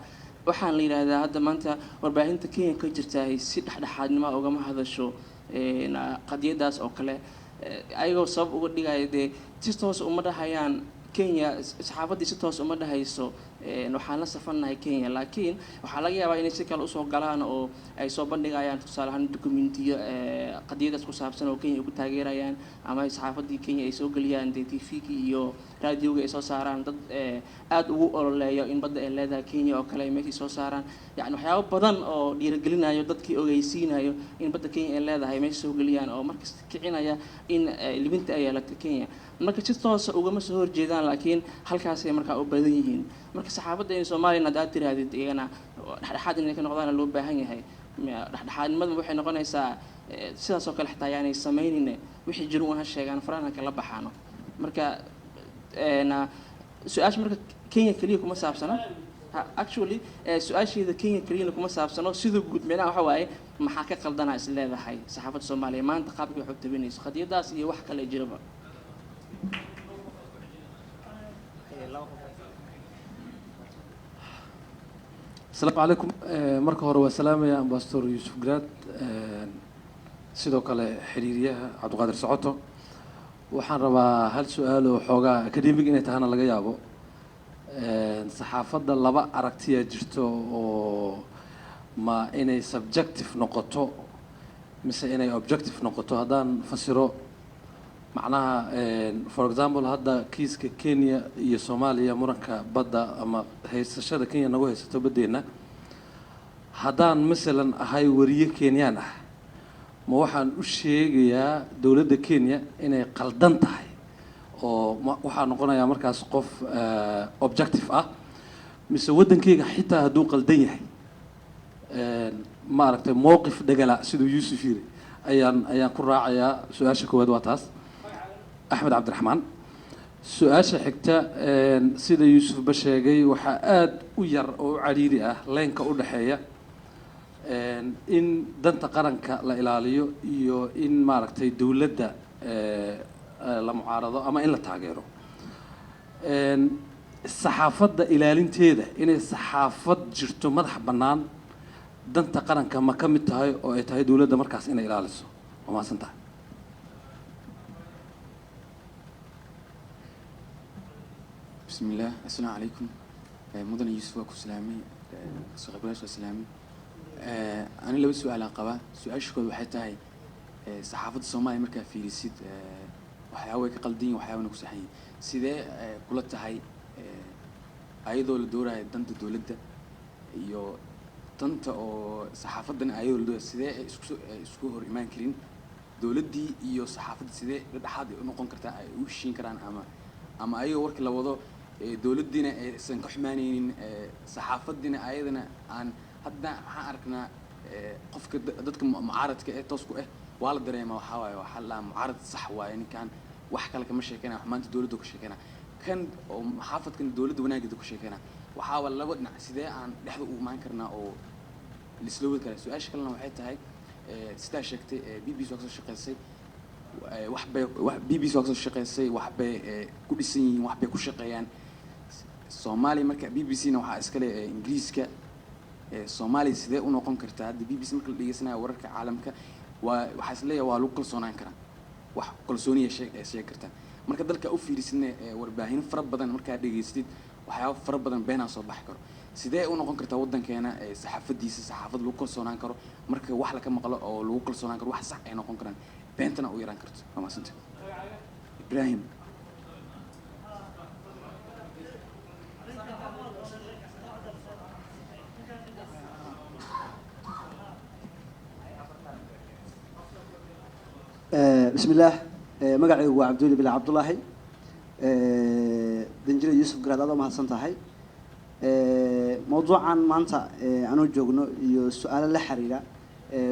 Waxaan la yidhaahdaa hadda maanta warbaahinta Kenya ka jirtahay si dhexdhexaadnimo ugama hadasho qadiyadaas oo kale, ayagoo sabab uga dhigaya dee si toos uma dhahayaan Kenya, saxaafaddii si toos uma dhahayso waxaan la safannahay Kenya, laakiin waxaa laga yaabaa inay si kale usoo galaan oo ay soo bandhigayaan, tusaale ahaan, documentiyo qadiyadaas ku saabsan oo Kenya ay ku taageerayaan, ama ay saxaafaddii Kenya ay soo geliyaan dee TV-gii iyo raadioga ay soo saaraan dad aada ugu ololeeyo in badda ay leedahay Kenya oo kale ay meeshii soo saaraan. Yacni waxyaabo badan oo dhiirigelinayo dadkii, ogeysiinayo in badda Kenya ay leedahay meesha soo geliyaan, oo markasta kicinaya in libinta ay yeelato Kenya. Marka si toosa ugama soo horjeedaan, laakiin halkaasay markaa u badan yihiin. Marka saxaafadda in Soomaaliyana haddaad tiraahdid iyagana dhexdhexaad inay ka noqdaana loo baahan yahay, dhexdhexaadnimadu waxay noqonaysaa sidaas oo kale xitaa yaanay samaynine, wixii jirin un ha sheegaan, farahan ha kala baxaano. Marka su-aasha marka Kenya keliya kuma saabsano. Actually, su-aasheeda Kenya keliyana kuma saabsano. Sida guud micnaha waxa waaye, maxaa ka qaldanaa is leedahay saxaafadda Soomaaliya maanta qaabkii wax u tabinayso qadiyadaas iyo wax kale jiraba? Asalaamu calaykum. Marka hore waa salaamaya Ambassador Yuusuf Garaad, sidoo kale xiriiriyaha Cabdiqaadir Socoto. Waxaan rabaa hal su-aal oo xoogaa academic inay tahana laga yaabo. Saxaafadda laba aragtiyaa jirto oo ma inay subjective noqoto mise inay objective noqoto. Haddaan fasiro macnaha, for example, hadda kiiska Kenya iyo Soomaaliya, muranka badda ama haysashada Kenya nagu haysato baddeenna, haddaan masalan ahay wariye Kenyaan ah, ma waxaan u sheegayaa dowladda Kenya inay qaldan tahay oo ma waxaa noqonayaa markaas qof objective ah, mise waddankeyga xitaa hadduu qaldan yahay, ma aragtay, mowqif dhegala siduu Yuusuf yiri ayaan ku raacayaa? Su-aasha koowaad waa taas. Axmed Cabdiraxmaan. Su-aasha xigta, sida Yuusufba sheegay, waxaa aada u yar oo u cadhiiri ah leenka u dhexeeya in danta qaranka la ilaaliyo iyo in, maaragtay, dowladda la mucaarado ama in la taageero. Saxaafadda ilaalinteeda inay saxaafad jirto madax bannaan danta qaranka ma ka mid tahay oo ay tahay dowladda markaas inay ilaaliso? Waa mahadsan tahay. بسم الله، السلام عليكم. مدن يوسف waa ku salaamay, kasoo qaybgalayaasha waa salaamay. Ani laba su-aal aan qabaa. Su-aasha koowaad waxay tahay, saxaafadda Soomaaliya markaa fiirisid, waxyaaba way ka qaldan yihin, waxyaabana ku saxan yihin. Sidee kula tahay, ayadoo la doorayo danta dowladda iyo danta oo saxaafaddana ayadoo la doorayo, sidee ay isku hor imaan karin dowladdii iyo saxaafadda? Sidee dhexdhexaad ay u noqon kartaa, ay u heshiin karaan, ama ayagoo warkii la wado dowladdiina aysan ka xumaanaynin, saxaafaddiina ayadana aan? Hadda waxaan aragnaa qofka dadka mucaaradka ee toos ku ah waa la dareemaa. Waxaa waaye, waxaa la dhahaa mucaarad sax waaye ninkan, wax kale kama sheekeynaya, xumaanta dowladda ka sheekeynaya. Kan oo muxaafadkan dowladda wanaageeda ku sheekeynaya. Waxaa waa laba dhinac. Sidee aan dhexda u imaan karnaa oo laisla wadi karaa? Su-aasha kalena waxay tahay, sidaa sheegtay, BBC waa kasoo shaqeysay, wax bay wax BBC waa kasoo shaqeysay, wax bay ku dhisan yihiin, wax bay ku shaqeeyaan Soomaaliya. Marka BBC na waxaa iskale Ingiriiska. Soomaaliya sidee u noqon kartaa hadda BBC marka la dhegeysanayo wararka caalamka, waa waxaa is leeyahay waa lagu kalsoonaan karaa, wax kalsooniya sheegi kartaa. Marka dalka u fiirisidna, warbaahin fara badan markaa dhegeystid, waxyaabo fara badan beenaa soo baxi karo. Sidee u noqon kartaa waddankeena saxaafadiisa saxaafad lagu kalsoonaan karo, marka wax laka maqlo oo lagu kalsoonaan karo, wax sax ay noqon karaan, beentana u yaraan karto? Waa mahadsanta. Ibrahim. بسم الله. Magacaygu waa Cabduuli Bila Cabdullaahi. Danjire Yuusuf Garaad, aad mahadsan tahay. Mawduucan maanta anuu joogno iyo su-aalo la xiriira,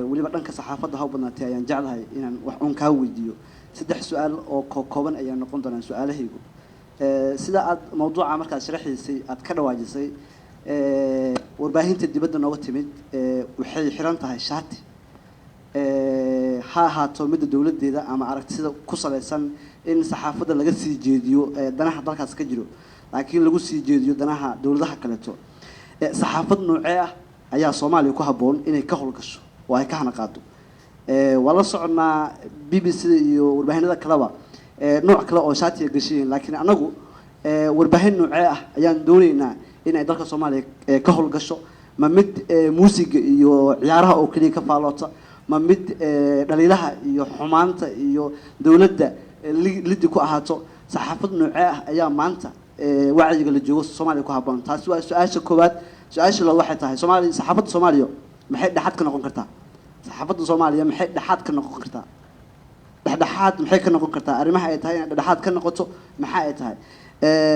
weliba dhanka saxaafadda ha u badnaatay, ayaan jeclahay inaan wax uun kaa weydiiyo. Saddex su-aal oo kooban ayaa noqon doonaan su-aalahaygu. Sida aad mawduuca markaad sharaxiisay aad ka dhawaajisay, Warbaahinta dibadda nooga timid waxay xiran tahay shaati, ha ahaato midda dowladdeeda ama aragtida ku salaysan in saxaafadda laga sii jeediyo danaha dalkaas ka jiro, laakiin lagu sii jeediyo danaha dowladaha kaleeto. Saxaafad noocee ah ayaa Soomaaliya ku habboon inay ka howlgasho oo ay ka hana qaado? Waa la soconnaa BBC iyo warbaahinada kaleba nooc kale oo shaatiga gashayiin, laakiin anagu warbaahin noocee ah ayaan doonaynaa in ay dalka Soomaaliya ka howlgasho? Ma mid muusiga iyo ciyaaraha oo keliya ka faaloota? Ma mid dhaliilaha iyo xumaanta iyo dowladda lidi ku ahaato? Saxaafad noocee ah ayaa maanta wacyiga la joogo Soomaaliya ku habboon? Taasi waa su-aasha koowaad. Su-aasha labaad waxay tahay, Soomaaliya, saxaafadda Soomaaliya maxay dhexaad ka noqon kartaa? Saxaafadda Soomaaliya maxay dhexaad ka noqon kartaa? Dhexdhexaad maxay ka noqon kartaa? Arrimaha ay tahay inay dhexdhexaad ka noqoto maxaa ay tahay?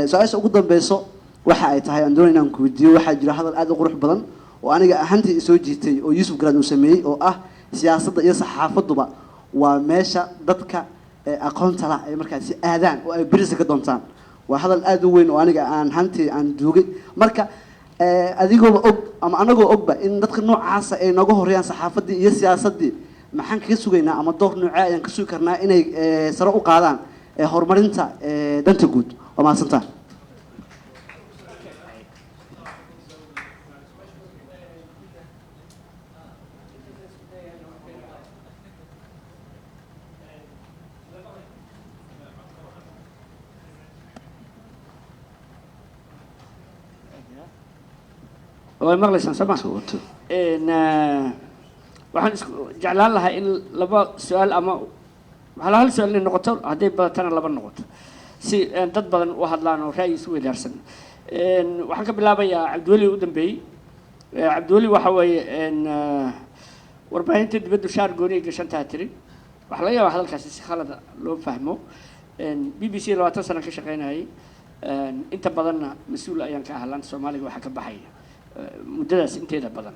Su-aasha ugu dambeyso waxa ay tahay aan doonay inaan ku weydiiyo, waxaa jira hadal aad u qurux badan oo aniga ahaantii isoo jiitay oo Yuusuf Garaad uu sameeyey, oo ah siyaasadda iyo saxaafaduba waa meesha dadka aqoonta lah ay markaasi aadaan oo ay berisa ka doontaan. Waa hadal aad u weyn oo aniga aan ahaantii aan duugay. Marka adigooba og ama anagoo ogba in dadka noocaasa ay nooga horeeyaan saxaafaddii iyo siyaasaddii, maxaan kaga sugaynaa ama door noocee ayaan ka sugi karnaa inay sare u qaadaan horumarinta danta guud? Waa mahadsantaha. Way maqlaysaan, soo ma? Waxaan isku jeclaan lahaa in laba su-aal ama hal su-aal inay noqoto, hadday badatana laba noqoto, si dad badan u hadlaan oo ra'yi isu weydaarsan. Waxaan ka bilaabayaa Cabdiweli u dambeeyey. Cabdiweli, waxa weeye warbaahinta dibaddu shaar gooni ay gashantaha tiri. Waxaa laga yaabaa hadalkaasi si khalada loo fahmo. BBC 20 sano ka shaqeynayay, inta badanna mas-uul ayaan ka ahaa laanta Soomaaliga. Waxaa ka baxaya muddadaas inteeda badan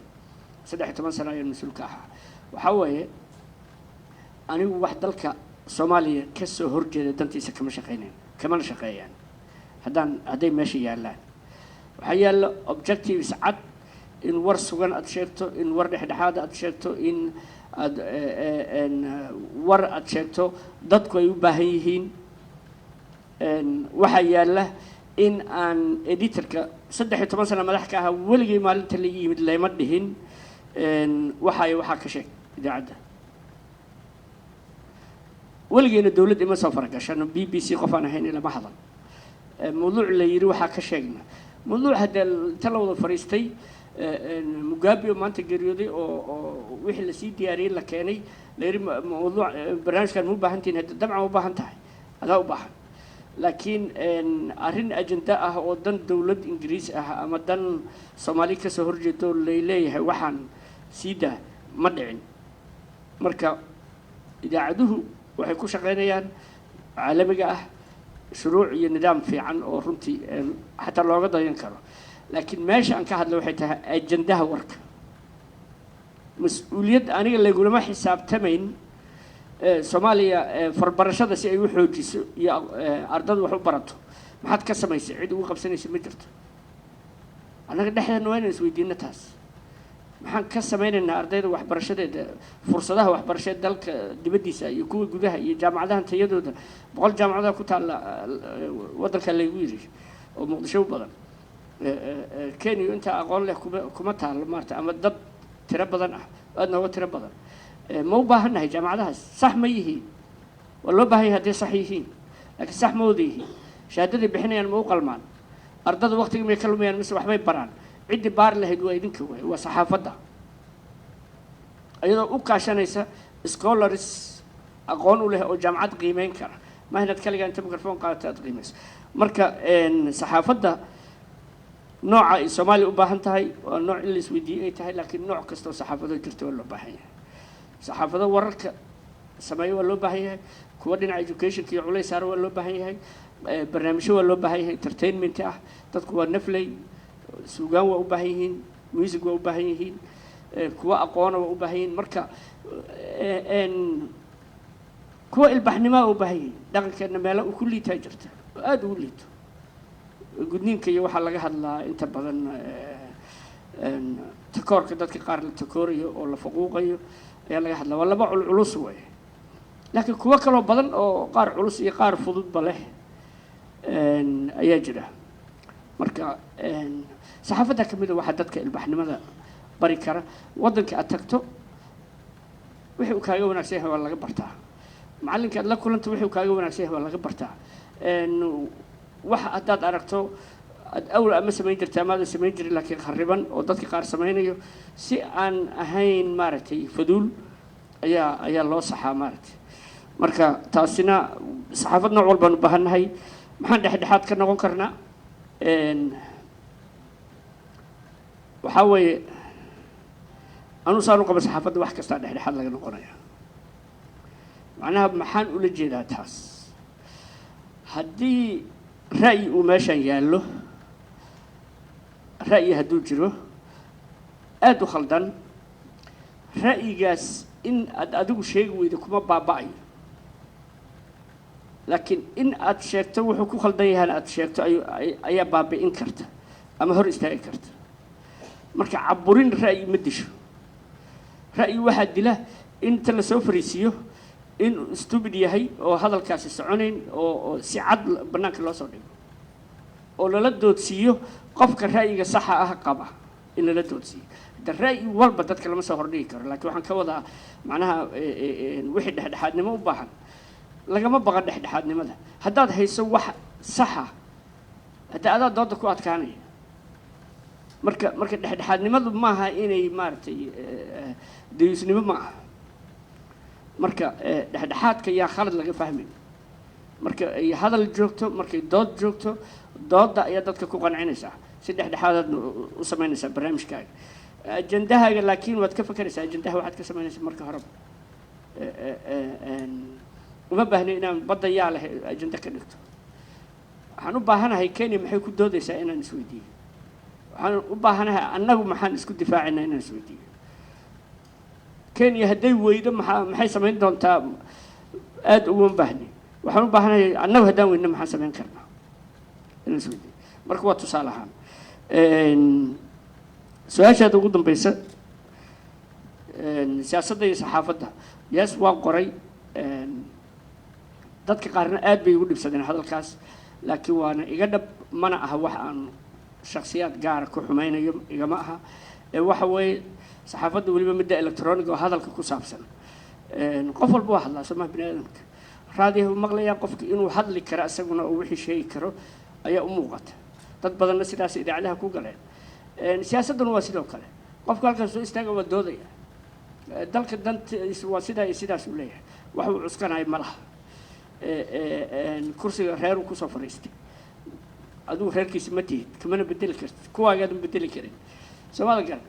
13 sano ayaan mas-uul ka ahaa. Waxaa weeye anigu wax dalka Soomaaliya ka soo horjeeda dantiisa kama shaqeynayn, kamana shaqeeyaan. Hadday meesha yaallaan, waxaa yaalla objectives cad: in war sugan aad sheegto, in war dhexdhexaad aad sheegto, in aad war aad sheegto dadku ay u baahan yihiin. Waxaa yaalla in aan editorka 13 sano madax ka ahaa, weligay maalinta la yimid layma dhihin waxaa ka sheeg idaacadda. Weligeena dowladda ima soo faragashano. BBC qof aan ahayn ilama hadal. Mawduuc la yidhi waxaa ka sheegna, mawduuc haddee inta la wada fadhiistay, Mugabe oo maanta geeriyooday oo wixii lasii diyaariyey la keenay, la yidhi mawduuc barnaamijkan ma u baahan tihiin? Hadda dabcan u baahan tahay, adaa u baahan, laakiin arrin ajenda ah oo dan dowlad Ingiriis ah ama dan Soomaali kasoo horjeedo lay leeyahay waxaan sii daa ma dhicin. Marka idaacaduhu waxay ku shaqaynayaan caalamiga ah shuruuc iyo nidaam fiican oo runtii xataa looga dayan karo, laakiin meesha aan ka hadlay waxay tahay ajandaha warka. Mas-uuliyad aniga laygulama xisaabtamayn Soomaaliya farbarashada si ay u xoojiso iyo ardadu wax u barato maxaad ka samaysay. Cid ugu qabsanaysa ma jirto. Annaga dhexdeena waa inaan isweydiino taas: maxaan ka samaynaynaa ardayda waxbarashadeeda, fursadaha waxbarasheed dalka dibaddiisa iyo kuwa gudaha iyo jaamacadahan tayadooda? 100 jaamacadaha ku taalla waddanka laygu yidhi oo Muqdisho u badan. Kenya intaa aqoon leh kuma taalo maarata ama dad tiro badan ah, aad nooga tiro badan. Ma u baahannahay jaamacadahaas? Sax ma yihiin? Waa loo baahan yahay hadday sax yihiin, laakiin sax ma wada yihiin? Shahaadaday bixinayaan ma u qalmaan? Ardada waqtiga may ka lumayaan mise waxbay baraan? Ciddii baari lahayd waa idinka, waay waa saxaafadda iyadoo u kaashanaysa scholars aqoon u leh oo jaamacad qiimeyn kara. Ma inaad kaligaa inta microphone qaadato aad qiimeyso. Marka saxaafadda nooca ay Soomaaliya u baahan tahay waa nooc in la isweydiiyey ay tahay, laakiin nooc kastoo saxaafado jirta waa loo baahan yahay. Saxaafado wararka sameeyo waa loo baahan yahay, kuwa dhinaca educationka iyo culays saara waa loo baahan yahay, barnaamijyo waa loo baahan yahay entertainment ah. Dadku waa nafley, suugaan waa u baahan yihiin, music waa u baahan yihiin, kuwa aqoona waa u baahan yihiin, marka kuwa ilbaxnimaa waa u baahan yihiin. Dhaqankeena meelo uu ku liitaa jirta oo aada ugu liito, gudniinka iyo waxaa laga hadlaa inta badan. Takoorka dadka qaar la takoorayo oo la faquuqayo ayaa laga hadlaa. Waa laba culculus wey, laakiin kuwo kaloo badan oo qaar culus iyo qaar fududba leh ayaa jira. Marka saxaafadda ka mid a waxaa dadka ilbaxnimada bari kara. Waddanka aad tagto wixii uu kaaga wanaagsan yahay waa laga bartaa. Macallinka aad la kulanta wixii uu kaaga wanaagsan yahay waa laga bartaa. Wax haddaad aragto aad awl ama samayn jirta ama aadan samayn jirin, laakiin khariban oo dadka qaar samaynayo, si aan ahayn maaragtay faduul ayaa loo saxaa maaragtay. Marka taasina saxaafad nooc walbaan u baahannahay. Maxaan dhexdhexaad ka noqon karnaa? Waxaa weeye, anuu saan u qaba, saxaafadda wax kastaa dhexdhexaad laga noqonaya. Macnaha maxaan ula jeedaa taas? Haddii ra'yi uu meeshan yaallo, ra'yi hadduu jiro aada u khaldan, ra'yigaas in aad adigu sheegi weydo kuma baaba'ayo, laakiin in aad sheegto wuxuu ku khaldan yahana aad sheegto ayaa baabi'in karta ama hor istaagi karta. Marka caburin ra'yi ma disho. Ra'yi waxaa dila inta lasoo fariisiiyo in stupid yahay oo hadalkaasi soconayn oo si cad bannaanka loo soo dhigo oo lala doodsiiyo qofka ra'yiga saxa ah qaba, in lala doodsiiyo. Hadda ra'yi walba dadka lama soo hordhigi karo, laakiin waxaan ka wadaa macnaha wixii dhexdhexaadnimo u baahan lagama baqa dhexdhexaadnimada. Haddaad hayso wax saxa, hadda adaa dooda ku adkaanaya. Marka dhexdhexaadnimadu maaha inay maaragtay dayuusnimo ma aha. Marka dhexdhexaadka yaa khalad laga fahmay. Marka ay hadal joogto, markay dood joogto, doodda ayaa dadka ku qancinaysaa, si dhexdhexaadaadna u samaynaysaa barnaamijkaaga, ajendahaaga. Laakiin waad ka fakeraysaa ajendaha waxaad ka samaynaysaa marka horeba. Uma baahni inaan badda yaa leh ajenda ka dhigto. Waxaan u baahanahay Kenya maxay ku doodaysaa inaan isweydiiyo. Waxaan u baahanahay annagu maxaan isku difaacaynaa inaan isweydiiyo. Kenya hadday weydo maxay samayn doontaa? Aada uguma baahni. Waxaan u baahanahay annagu haddaan weyno maxaan samayn karnaa inaan isweydiiyo. Marka waa tusaale ahaan. Su-aashaada ugu dambeysa, siyaasadda iyo saxaafadda, yes, waan qoray. Dadka qaarna aad bay igu dhibsadeen hadalkaas, laakiin waana iga dhab. Mana aha wax aan shakhsiyaad gaara ku xumeynayo, igama aha. Ee waxa weeye saxaafadda, weliba midda electronic oo hadalka ku saabsan, qof walba waa hadlaa, soo maha? Bini aadamka raadiyahu maqlayaa, qofki inuu hadli karo isaguna oo wixii sheegi karo ayaa u muuqata. Dad badanna sidaas idaacadaha ku galeen. Siyaasadduna waa sidoo kale. Qofka halkaas soo istaaga waa doodaya, dalka dantiis waa sidaa iyo sidaas uu leeyahay. Wax uu cuskanayo ma laha. Kursiga reeruu kusoo fadhiistay, adigu reerkiisa ma tihid, kamana bedeli kartid, kuwaagaadan bedeli karin, soomada garan.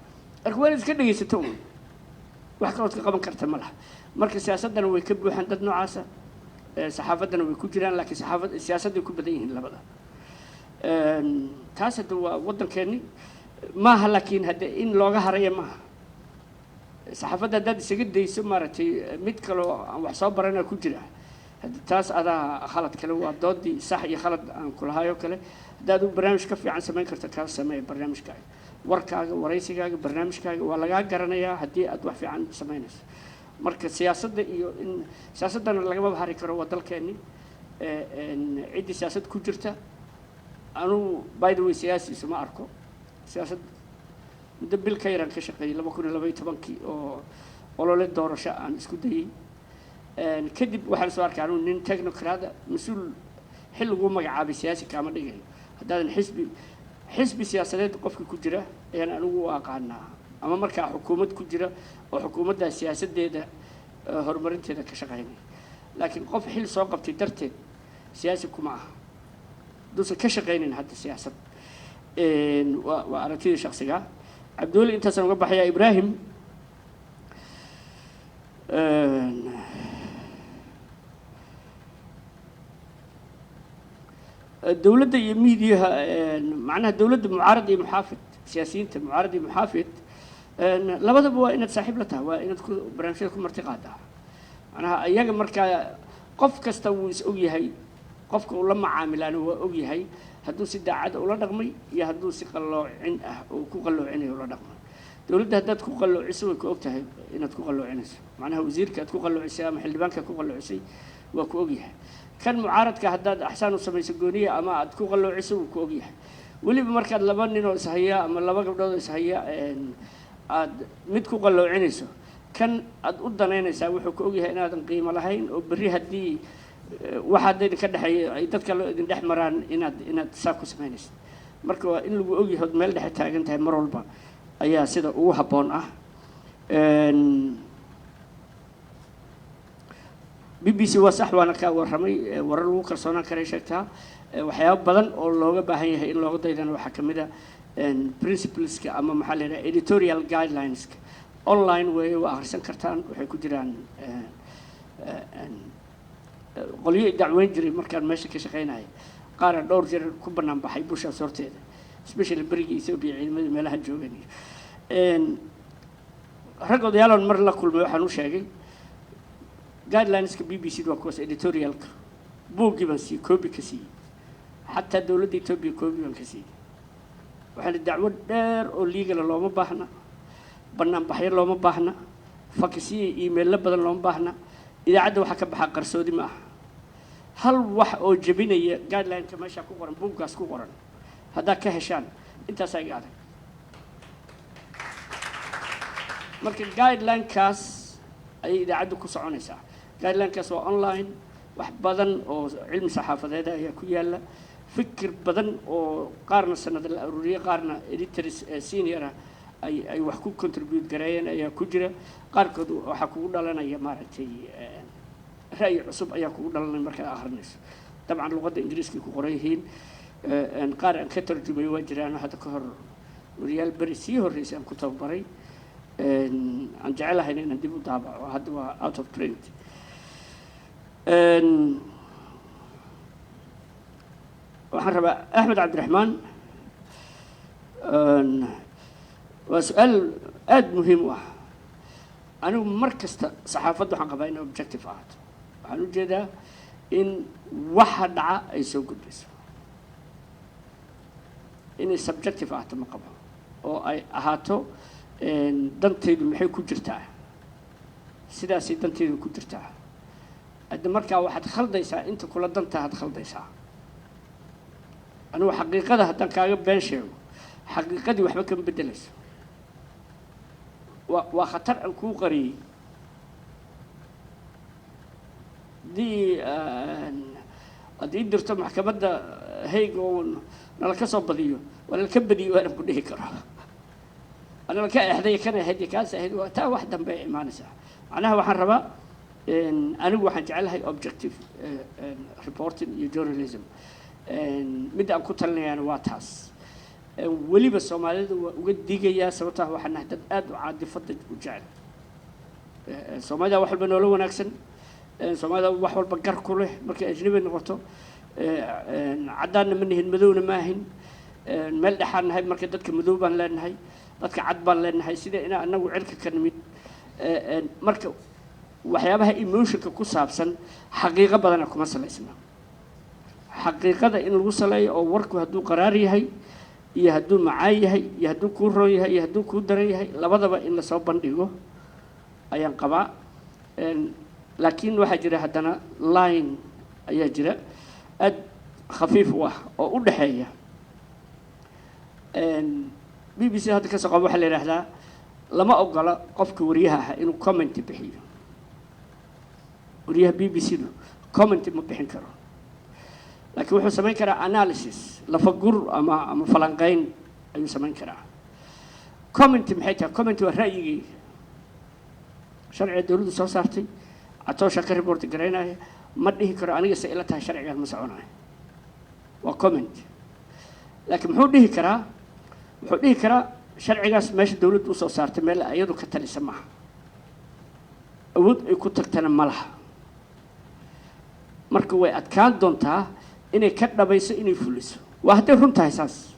Marka waa inaad iska dhegaysato uun, wax kalood ka qaban karta ma laha. Marka siyaasaddana way ka buuxaan dad noocaasa, saxaafaddana way ku jiraan, laakiin saxaafad siyaasadday ku badan yihiin labada. Taas hadda waa waddankeeni maaha, laakiin hadde in looga haraya maaha. Saxaafadda haddaad isaga dayso maaragtay mid kaloo aan wax soo barana ku jira, hadda taas adaa khalad kale. Waa doodii sax iyo khalad aan kulahaayoo kale. Haddaad u barnaamij ka fiican samayn karto, kaa sameeya barnaamijkaaga, warkaaga, waraysigaaga, barnaamijkaaga waa lagaa garanayaa haddii aad wax fiican samaynayso. Marka siyaasadda iyo in siyaasaddana lagama hari karo, waa dalkeenni. Ciddii siyaasad ku jirta, anugu by the way siyaasi isuma arko. Siyaasad muddo bil ka yaraan ka shaqeeyey 2012-kii oo olole doorasho aan isku dayey. Kadib waxaan soo arkay anugu nin technocrat, mas-uul xil lagu magacaabay siyaasi kaama dhigayo. Haddaadan xisbi siyaasadeed qofka ku jira ayaan anigu u aqaanaa, ama markaa xukuumad ku jira oo xukuumaddaa siyaasaddeeda horumarinteeda ka shaqaynaya. Laakiin qof xil soo qabtay darteed siyaasi kuma aha hadduusan ka shaqaynayn hadda siyaasad. Waa aragtida shaksiga. Cabdiweli intaasaan uga baxayaa. Ibrahim. Dowladda iyo miidiyaha, macnaha dowladda mucaarad iyo muxaafid, siyaasiyiinta mucaarad iyo muxaafid labadaba waa inaad saaxiib la tahay, waa inaad ku barnaamijyada ku marti qaadaa. Macnaha iyaga markaa qof kasta wuu is og yahay. Qofka uu la macaamilaana waa ogyahay hadduu si daacad ula dhaqmay iyo hadduu si qalloocin ah uu ku qalloocinayo ula dhaqmay. Dowladda haddaad ku qalloociso, way ku og tahay inaad ku qalloocinayso. Macnaha, wasiirka aad ku qalloocisay ama xildhibaanka ku qalloocisay waa ku ogyahay. Kan mucaaradka haddaad axsaan u samayso gooniya ama aad ku qalloociso, wuu ku ogyahay. Weliba markaad laba nin oo ishaya ama laba gabdhood oo ishaya aad mid ku qalloocinayso, kan aad u danaynaysaa wuxuu ku ogyahay inaadan qiimo lahayn, oo berri haddii waxa hadda idinka dhexeeya ay dad kale idin dhex maraan inaad saa ku samaynaysid. Marka waa in lagu ogyahay ood meel dhexe taagan tahay mar walba ayaa sida ugu habboon ah. BBC waa sax, waana ka warramay. Warar lagu kalsoonaan karay sheegtaa. Waxyaabo badan oo looga baahan yahay in looga daydana waxaa ka mid a principleska ama, maxaa la yidhaha, editorial guidelineska. Online weeye, waa akhrisan kartaan, waxay ku jiraan. Qolyo i dacweyn jiray markaan meesha ka shaqaynayay, qaara dhowr jeer ku bannaan baxay bushaas horteeda, especially berigii Ethiopia ciidamada meelaha joogeen. Rag odayaaloon mar la kulmay waxaan u sheegay guidelineska BBC waa kuwaas, editorialka buuggii baan siiyey, copy ka siiyey. Xataa dowladda Ethiopia copy baan ka siiyey. Waxaan dacwo dheer oo legal ah looma baahna, banaanbaxyo looma baahna, faxyo iyo emailo badan looma baahna. Idaacadda waxaa ka baxaa qarsoodi ma aha. Hal wax oo jebinaya guidelineka meeshaa ku qoran, buuggaas ku qoran, haddaad ka heshaan, intaasaa iga adag. Marka guidelinekaas ayay idaacaddu ku soconaysaa. Guidelinekaas waa online, wax badan oo cilmi saxaafadeed ayaa ku yaala, fikir badan oo qaarna sanada la aruuriyey, qaarna editors senior ah ay wax ku contribute gareeyeen ayaa ku jira. Qaarkood waxaa kugu dhalanaya, maaragtay, ra'yi cusub ayaa kugu dhalanaya markaad akhrinayso. Dabcan luqadda Ingiriiska ku qoran yihiin. Qaar aan ka tarjumay waa jiraan, hadda ka hor wariyaal beri sii horreysay aan ku tababaray, aan jecelahayn inaan dib u daabaco. Hadda waa out of print. Waxaan rabaa Axmed Cabdiraxmaan, waa su-aal aada muhiim u ah. Anigu mar kasta saxaafadda waxaan qabaa inay objective ahaato. Waxaan ujeedaa in waxa dhaca ay soo gudbayso. Inay subjective ahaato ma qabo, oo ay ahaato dantaydu maxay ku jirtaa, sidaasay dantaydu ku jirtaa. Hadda markaa waxaad khaldaysaa inta kula dantahaad khaldaysaa. Anigu xaqiiqada haddaan kaaga been sheego, xaqiiqadii waxba kama beddelayso. Waa khatar aan kuu qariyey. Haddii aad ii dirto maxkamadda Hague oo nala ka soo badiyo, waa nala ka badiyo, waanan ku dhihi karo nala ka exday, kana ahayd iyo kaas ahayd, waa taa wax dambe ay imaanaysaa. Macnaha waxaan rabaa, anigu waxaan jecelahay objective reporting iyo journalism. Midda aan ku talinayaana waa taas. Weliba Soomaalida waa uga digayaa, sababtaa waxaan nahay dad aada u caadifada u jecel. Soomaalida wax walba noola wanaagsan, Soomaalida wax walba gar ku leh markay ajnabi noqoto. Caddaanna ma nihin, madowna ma ahin, meel dhexaan nahay. Marka dadka madow baan leenahay, dadka cad baan leenahay, sida inaa anagu cirka ka nimid. Marka waxyaabaha emotionka ku saabsan xaqiiqo badana kuma salaysna. Xaqiiqada in lagu saleeyo oo warku hadduu qaraar yahay iyo hadduu macaan yahay iyo hadduu kuu roon yahay iyo hadduu kuu daran yahay, labadaba in lasoo bandhigo ayaan qabaa. Laakiin waxaa jira haddana line ayaa jira aad khafiif u ah oo u dhexeeya. BBC hadda ka soo qabo, waxaa la yidhaahdaa lama ogola qofka wariyaha ah inuu comment bixiyo. Wariyaha BBC du comment ma bixin karo, laakiin wuxuu samayn karaa analysis, lafagur ama falanqeyn ayuu samayn karaa. Comment maxay tahay? Comment waa ra'yigayga. Sharciga dowladdu soo saartay, Catoosha ka report garaynaya, ma dhihi karo aniga se ila tahay sharcigan ma soconayo. Waa comment. Laakiin muxuu dhihi karaa? Wuxuu dhihi karaa sharcigaas meesha dowladdu usoo saartay meel iyadu ka talisa maaha, awood ay ku tagtana ma laha. Marka way adkaan doontaa inay ka dhabayso, inay fuliso, waa hadday run tahay saas.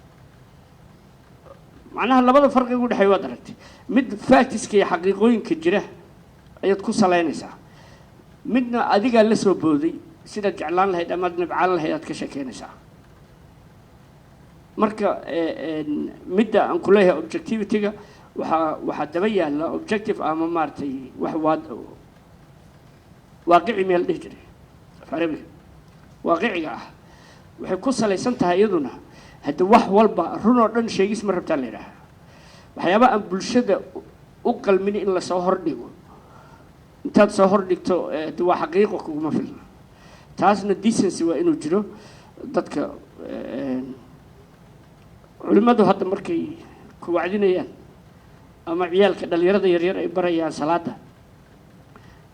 Macnaha labada farqiga u dhexeeya waad aragtay. Mid factiska iyo xaqiiqooyinka jira ayaad ku salaynaysaa, midna adigaa la soo booday. Sidaad jeclaan lahayd amaad nabcaan lahayd aad ka sheekeynaysaa. Marka midda aan ku leeyahay objectivity-ga, waxaa daba yaalla objective ama maaragtay wax waad waaqici meel dhihi jiray af Carabiga, waaqiciga ah, waxay ku salaysan tahay iyaduna. Hadda wax walba run oo dhan sheegis ma rabtaa la yidhaaha. Waxyaaba aan bulshada u qalmin in lasoo hordhigo, intaad soo hordhigto de waa xaqiiqo kuguma filna. Taasna decency waa inuu jiro. Dadka culimmadu hadda markay ku wacdinayaan ama ciyaalka dhalinyarada yaryar ay barayaan salaada,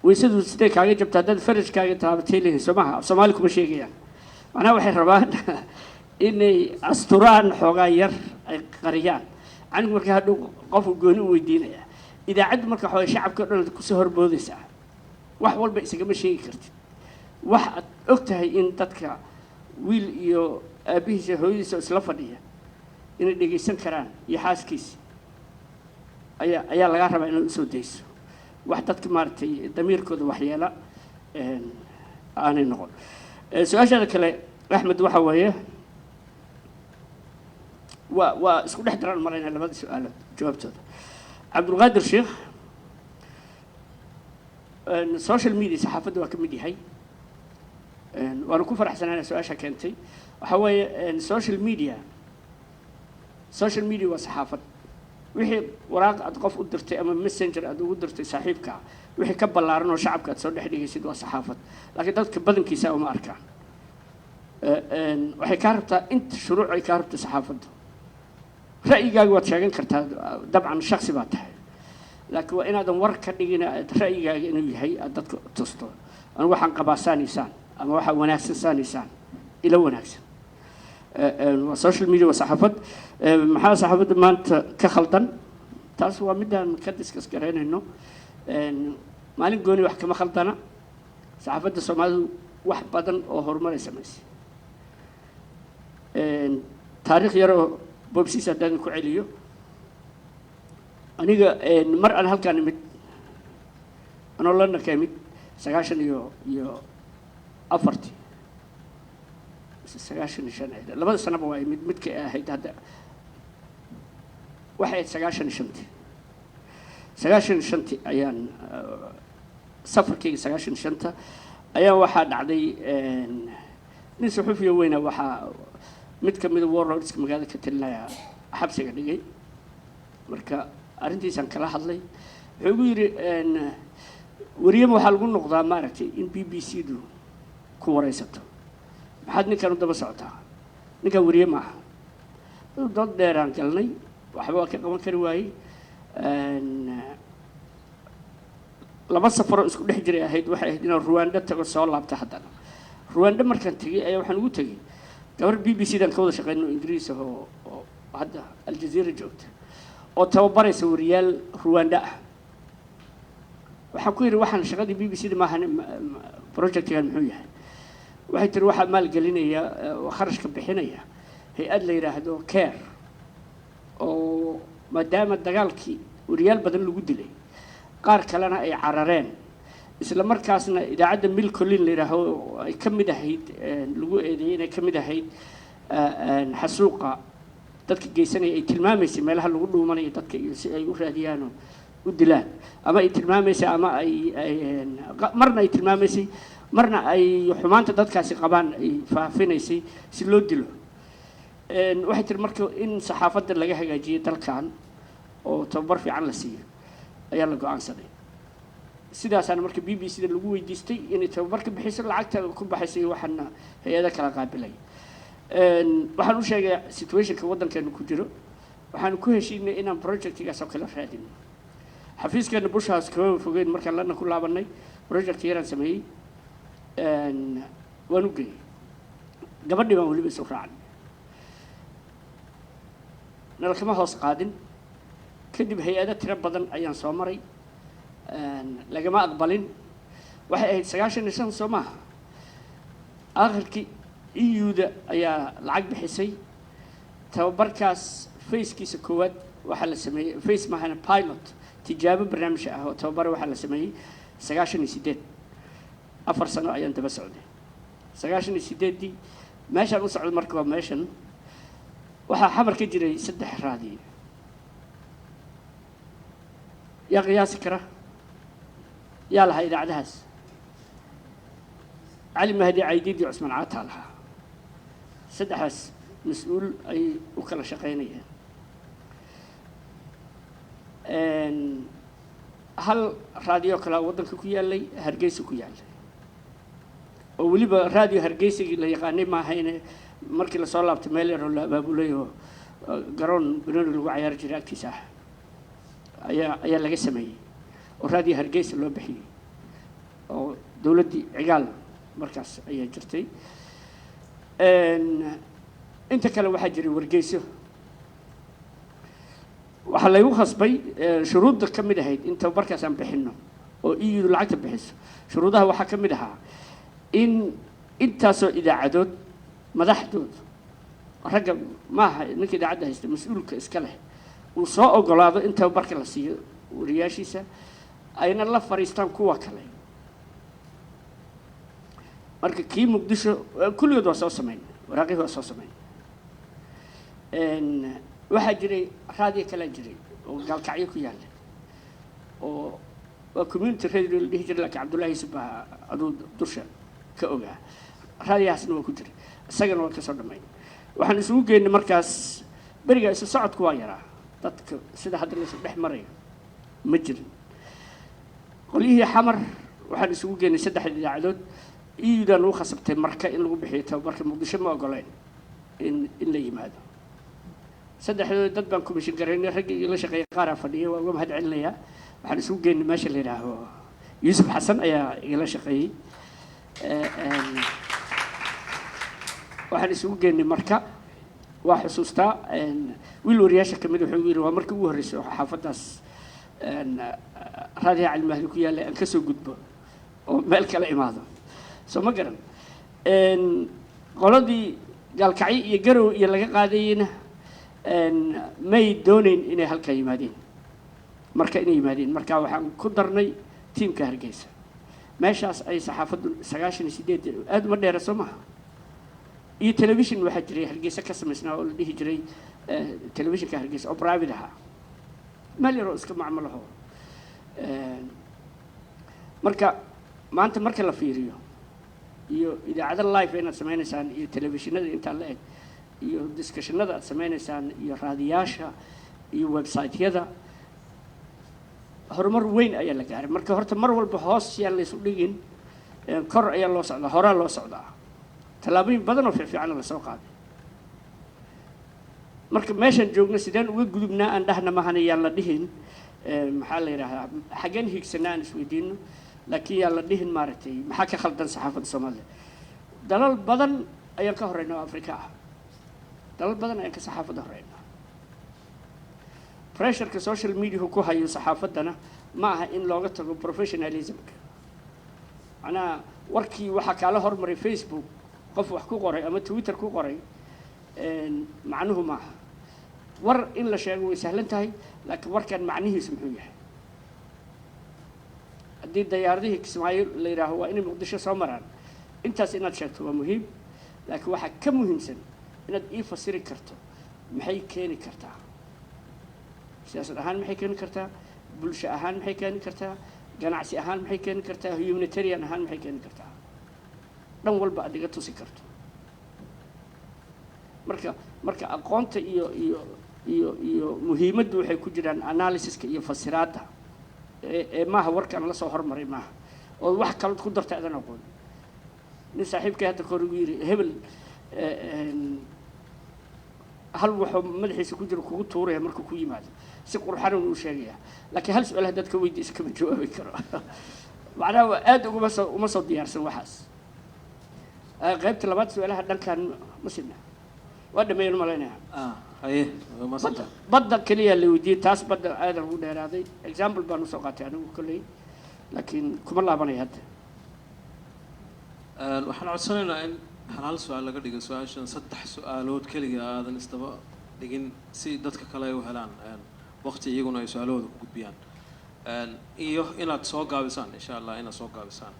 weysadu siday kaaga jabta haddaad farajkaaga taabatay leeyihin, soo maha? Af Soomaali kuma sheegayaan. Macnaha waxay rabaan inay asturaan, xoogaa yar ay qariyaan. Anigu marka hadhow qofku gooni u weydiinaya. Idaacaddu marka waxaa shacabka o dhan aad kusoo horboodaysaa, wax walba isagama sheegi kartid. Wax aad og tahay in dadka wiil iyo aabbihiisa, hooyadiisa oo isla fadhiya inay dhegaysan karaan iyo xaaskiisa ayaa lagaa rabaa inaad usoo dayso wax dadka maaragtay damiirkooda waxyeela aanay noqon. Su-aashaada kale, Axmed, waxa weeye waa isku dhex daraan malaynaa labada su-aalood jawaabtooda. Cabdulqaadir Sheekh social media saxaafadda waa ka mid yahay. Waanu ku faraxsanaana su-aasha keentay. Waxa weeye social media waa saxaafad. Wixii waraaq aad qof u dirtay ama messenger aad ugu dirtay saaxiibka, wixii ka ballaaran oo shacabka aad soo dhex dhigaysid waa saxaafad. Laakiin dadka badankiisa uma arkaan. Waxay kaa rabtaa inta shuruuc ay kaa rabta saxaafaddu. Ra'yigaaga waad sheegan kartaa, dabcan shaksi baa tahay, laakiin waa inaadan war ka dhigin aad ra'yigaaga inuu yahay aad dadka tusto. Anigu waxaan qabaa saanaysaan ama waxaa wanaagsan saanaysaan ila wanaagsan. Waa social media, waa saxaafad. Maxaa saxaafadda maanta ka khaldan? Taas waa midaan ka discuss garaynayno. Maalin gooni wax kama khaldana. Saxaafadda Soomaalidu wax badan oo horumaray samaysay. Taariikh yaroo boobsiis haddaan ku celiyo, aniga mar aan halkaan imid, anoo London ka imid sagaashan iyo afartii mise 95 ahayd, labada sanaba waa imid, midka ahayd hadda waxay ahayd 95-tii. 95-tii ayaan safarkayga 95-ta ayaa waxaa dhacday nin suxufiya weyna waxaa mid ka mida warlordska magaalada ka talinaya xabsiga dhigay. Marka arrintiisaan kala hadlay. Wuxuu igu yidhi, "Wariyama waxaa lagu noqdaa maaragtay in BBC du ku wareysato? Maxaad ninkan u daba socotaa? Ninkan wariye ma aha." Dood dheeraan galnay, waxba waa ka qaban kari waayey. Laba safaroo isku dhex jiray ahayd. Waxay ahayd inaan Ruwando tago, soo laabta haddana. Ruwando markaan tegey ayaa waxaan ugu tegey gabar BBC dan ka wada shaqeyno, Ingiriis ah, oo hadda Aljazeera joogta, oo tababaraysa wariyaal Ruwando ah. Waxaan ku yidhi, "Waxaan shaqadii BBC da maahan, projectgan muxuu yahay?" Waxay tiri, "Waxaa maalgelinaya oo kharashka bixinaya hay-ad la yidhaahdo CARE, oo maadaama dagaalkii wariyaal badan lagu dilay, qaar kalena ay carareen, isla markaasna idaacadda Mille Collines la yidhaaho ay ka mid ahayd, lagu eedeeyey inay ka mid ahayd xasuuqa dadka geysanaya, ay tilmaamaysay meelaha lagu dhuumanayo dadka iyo si ay u raadiyaanoo u dilaan, ama ay tilmaamaysay ama ay marna ay tilmaamaysay, marna ay xumaanta dadkaasi qabaan ay faafinaysay si loo dilo." Waxay tiri, marka in saxaafadda laga hagaajiyey dalkan oo tababar fiican la siiyo ayaa la go-aansaday. Sidaasaana marka BBC da lagu weydiistay inay tababar ka bixiso, lacagta ku baxaysay waxaana hay-ada kala qaabilay. Waxaan u sheegay situationka waddankeenu ku jiro. Waxaan ku heshiinay inaan projectigaas oo kala raadino. Xafiiskeena Bush House kama fogeyn. Markaan London ku laabanay, project yaraan sameeyey, waan u geeyey gabadhii, baan weliba isu raacnay, nala kama hoos qaadin. Kadib hay-ado tiro badan ayaan soo maray, lagama aqbalin. Waxay ahayd 95, soo maaha? Aakhirkii EU-da ayaa lacag bixisay. Tababarkaas phasekiisa koowaad waxaa la sameeyey, phase maahana, pilot, tijaabo barnaamij ah oo tababara waxaa la sameeyey 98. 4 sano ayaan daba socday. 98-dii meeshaan u socdo. Marka waa meeshan waxaa Xamar ka jiray saddex raadiyo. Yaa qiyaasi kara yaa lahaa idaacadahaas? Cali Mahdi, Caydiid iyo Cusmaan Caataa lahaa. Saddexdaas mas-uul ay u kala shaqaynayeen. Hal raadiyo kalaa waddanka ku yaalay, Hargeysa ku yaalay, oo weliba raadiyo Hargeysigii la yaqaanay maahayne, markii lasoo laabtay meel yaroo la abaabulay oo garoon banooni lagu cayaari jiray agtiisa ah ayaa laga sameeyey oo raadiyo Hargeysa loo bixiyey, oo dowladdii Cigaal markaas ayaa jirtay. Inta kale waxaa jiray wargeyso. Waxaa laygu khasbay, shuruudda ka mid ahayd in tababarkaas aan bixinno oo EU lacagta bixiso, shuruudaha waxaa ka mid ahaa in intaasoo idaacadood madaxdooda, ragga maaha, ninka idaacadda haysta, mas-uulka iska leh, uu soo ogolaado in tababarka la siiyo wariyaashiisa, ayna la fadhiistaan kuwa kale. Marka kii Muqdisho kulligood waa soo samayn, waraaqihii waa soo samayn. Waxaa jiray raadiyo kalaa jiray oo Gaalkacyo ku yaalla, oo waa community radio la dhihi jiray, laakiin Cabdullahi Yusuf baa aduu dusha ka ogaa. Raadiyahaasna waa ku jiray, isagana waa kasoo dhammayn. Waxaan isugu geynay markaas, beriga isu socodku waa yaraa, dadka sida hadda laysu dhex marayo ma jirin. Qolyihii Xamar waxaan isugu geynay saddexda idaacadood. EU-dan ugu khasabtay marka in lagu bixiyo tababarka. Muqdisho ma ogoleen in la yimaado. Saddexdood dad baan commission garaynay. Raggii la shaqeeyay qaaraa fadhiya, waa uga mahad celinayaa. Waxaan isugu geynay meesha la yidhaaho, Yuusuf Xasan ayaa igala shaqeeyey. Waxaan isugu geynay marka, waa xusuustaa, wiil wariyaasha kamid wuxuu yidhi, waa markii ugu horreysay oo xaafaddaas raadiyaha Cali Mahdi ku yaallay aan kasoo gudbo oo meel kala imaado. Soo ma garan? Qoladii Gaalkacyo iyo Garow iyo laga qaadayeyna may doonayn inay halkaa yimaadeen, marka inay yimaadeen. Marka waxaan ku darnay tiimka Hargeysa. Meeshaas ay saxaafaddu 98 aada uma dheera, soo maha? Iyo television waxaa jiray Hargeysa ka samaysnaa oo la dhihi jiray telefishinka Hargeysa, oo private ahaa, meel yaroo iska macmalaho. Marka maanta marka la fiiriyo iyo idaacado live inaad sameynaysaan iyo telefishinada intaa la eg iyo discussionada aad sameynaysaan iyo raadiyaasha iyo website-yada, horumar weyn ayaa la gaaray. Marka horta mar walba hoos yaan laysu dhigin, kor ayaa loo socdaa, horaa loo socdaa, tallaabooyin badan oo fiicfiicana lasoo qaaday. Marka meeshaan joogno sideen uga gudubnaa aan dhahna mahana, yaan la dhihin maxaa la yidhaahdaa, xaggeen hiigsanaa aan isweydiino, laakiin yaan la dhihin maaragtay maxaa ka khaldan saxaafadda Soomaaliya. Dalal badan ayaan ka horeyna oo Afrika ah, dalal badan ayaan ka saxaafadda horeyna. Pressureka social mediahu ku hayo saxaafaddana ma aha in looga tago professionalismka. Macnaha warkii waxaa kaala hormaray Facebook qof wax ku qoray ama Twitter ku qoray, macnuhu maaha. War in la sheego way sahlan tahay, laakiin warkan macnihiisu muxuu yahay? Haddii dayaaradihii Kismaayo la yidhaaho waa inay Muqdisho soo maraan, intaas inaad sheegto waa muhiim, laakiin waxaa ka muhiimsan inaad ii fasiri karto maxay keeni kartaa siyaasad ahaan, maxay keeni kartaa bulsho ahaan, maxay keeni kartaa ganacsi ahaan, maxay keeni kartaa humanitarian ahaan, maxay keeni kartaa dhan walba aad iga tusi karto. Marka aqoonta iyo muhiimaddu waxay ku jiraan analysiska iyo fasiraadda ee maaha warkaan la soo hormaray, maaha oo wax kalood ku darta adan aqoon. Nin saaxiibkay hadda kahor igu yidhi, hebel hal wuxuu madaxiisa ku jiro kugu tuuraya markuu ku yimaado, si qurxan uu sheegaya, laakiin hal su-aal haddaad ka weydiiso kama jawaabi karo. Macnaha waa aad uguma soo uma soo diyaarsan waxaas. Qaybta labaad su-aalaha dhankan ma sidna, waa dhameeyan umalaynaya. Haye, waa mahadsantahay. Badda keliya la weydiiyey, taas badda aadan ugu dheeraaday. Example baan usoo qaatay anigu kolley, laakiin kuma laabanaya hadda. Waxaan codsanaynaa in hal hal su-aal laga dhigo su-aashan, saddex su-aalood keliga aadan isdaba dhigin, si dadka kale ay u helaan waqti iyaguna ay su-aalahooda ku gudbiyaan, iyo inaad soo gaabisaan, insha Allah inaad soo gaabisaan.